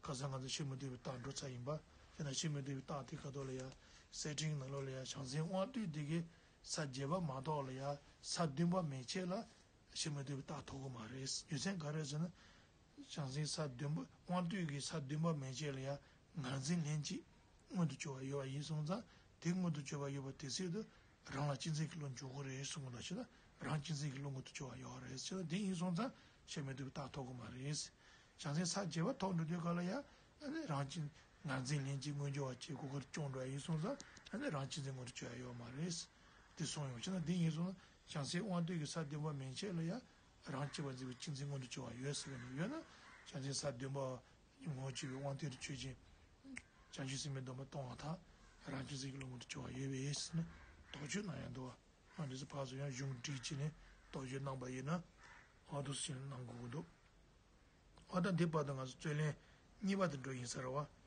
ཁ་སང་ང་ཚོ་ཕྱི་མ་འདུས་པའི་རྟགས་འགྲོ་ཚར་ཡིན་པ། དེ་ན་ཕྱི་མ་འདུས་པའི་རྟགས་དེ་ཁ་ཐོག་ལ་ཡ། གསེར་ཕྲེང་ནང་ལོགས་ལ་ཡ་བྱང་སེམས་དབང་རྟུལ་དེ་གི་ས་བརྒྱད་པ་མ་གཏོགས་ལ་ཡ་ས་བདུན་པ་མན་ཆད་ལ་ཕྱི་མ་འདུས་པའི་རྟགས་ཐོབ་ཀྱི་མ་རེད། རྒྱུ་མཚན་ག་རེ་ཟེར་ན། བྱང་སེམས་ས་བདུན་པ་དབང་རྟུལ་གྱི་ས་བདུན་པ་མན་ཆད་ལ་ཡ་ ངར་འཛིན་ལྷན་ཅིག་མངོན་དུ་གྱུར་པ་ཡོད་པ་ཡིན་སོང་ཙང་། དེ་མངོན་དུ་གྱུར་པ་ཡོད་པ་དེ་སྲིད་དུ་རང་ལ་གཅན་གཟན་གྱི་བློ་འཇུག་གི་རེད་གསུངས་པ་ལ་ཕྱིན་ན། རང་གཅན་གཟན་གྱི་བློ་མངོན་དུ་གྱུར་པ་ཡོད་རེད་ཟེར་ན། དེ་ཡིན་སོང་ཙང་བཤད་མི་ཐུབ་པའི་རྟགས་ཐོབ་གི་མ་རེད། བྱང་སེམས་ས་བརྒྱད་པ་ཐོབ་འགྲོ་དུས་ག་ལ་ཡ། ཨ་ནི་རང་གཅན་ངར་འཛིན་ལྷན་ཅིག་མངོན་གྱུར་བ་བཅས་གོ་སྐབས་བྱུང་འགྲོ་ཡ་ཡིན་སོང་ཙང་། ཨ་ནི་རང་གཅན་གཟན་མངོན་དུ་གྱུར་ཡ་ཡོད་མ་རེད། དེ་གསུངས་ཡོང་ཕྱིན་ན། དེ་ཡིན་སོང་ན་བྱང་སེམས་དབང་དོན་གྱི་ས་བདུན་པ་མན་ཆད་ལ་ཡ། རང་གཅེས་པར་འཛིན་པའི་གཅན་གཟན་མངོན་དུ་གྱུར་བ་ཡོད་ཟེར་བ་ནི་ཡོད་ན། བྱང་སེམས་ས་བདུན་པ་ངོ་བོ་གཅིག་པའི་དབང་དོན་དུ་ཆོས་ཅན། བྱང་ཆུབ་སེམས་དཔའི་སྡོམ་པ་གཏོང་བ་དང་། རང་གཅན་གཟན་གྱི་བློ་མངོན་དུ་གྱུར་བ་ཡོད་པས་ཟེར་ནས་དོགས་གཅོད་གནང་ཡ་འདུག་བ། ཨ་འདི་ཚོ་ཕར་ཚུར་ཡང་གཞུང་བསྒྲིགས་བྱས་ནས་དོགས་གཅོད་གནང་པ་ཡིན་ན། ཨ་འདུག་སེ་གནང་དགོས་ཀྱི་འདུག་ཨ་ད་འདི་བར་དུ་ང་ཚོ་རྩོད་ལན་གཉིས་པ་དེ་འགྲོ་ཡིན་ས་རེད་བ།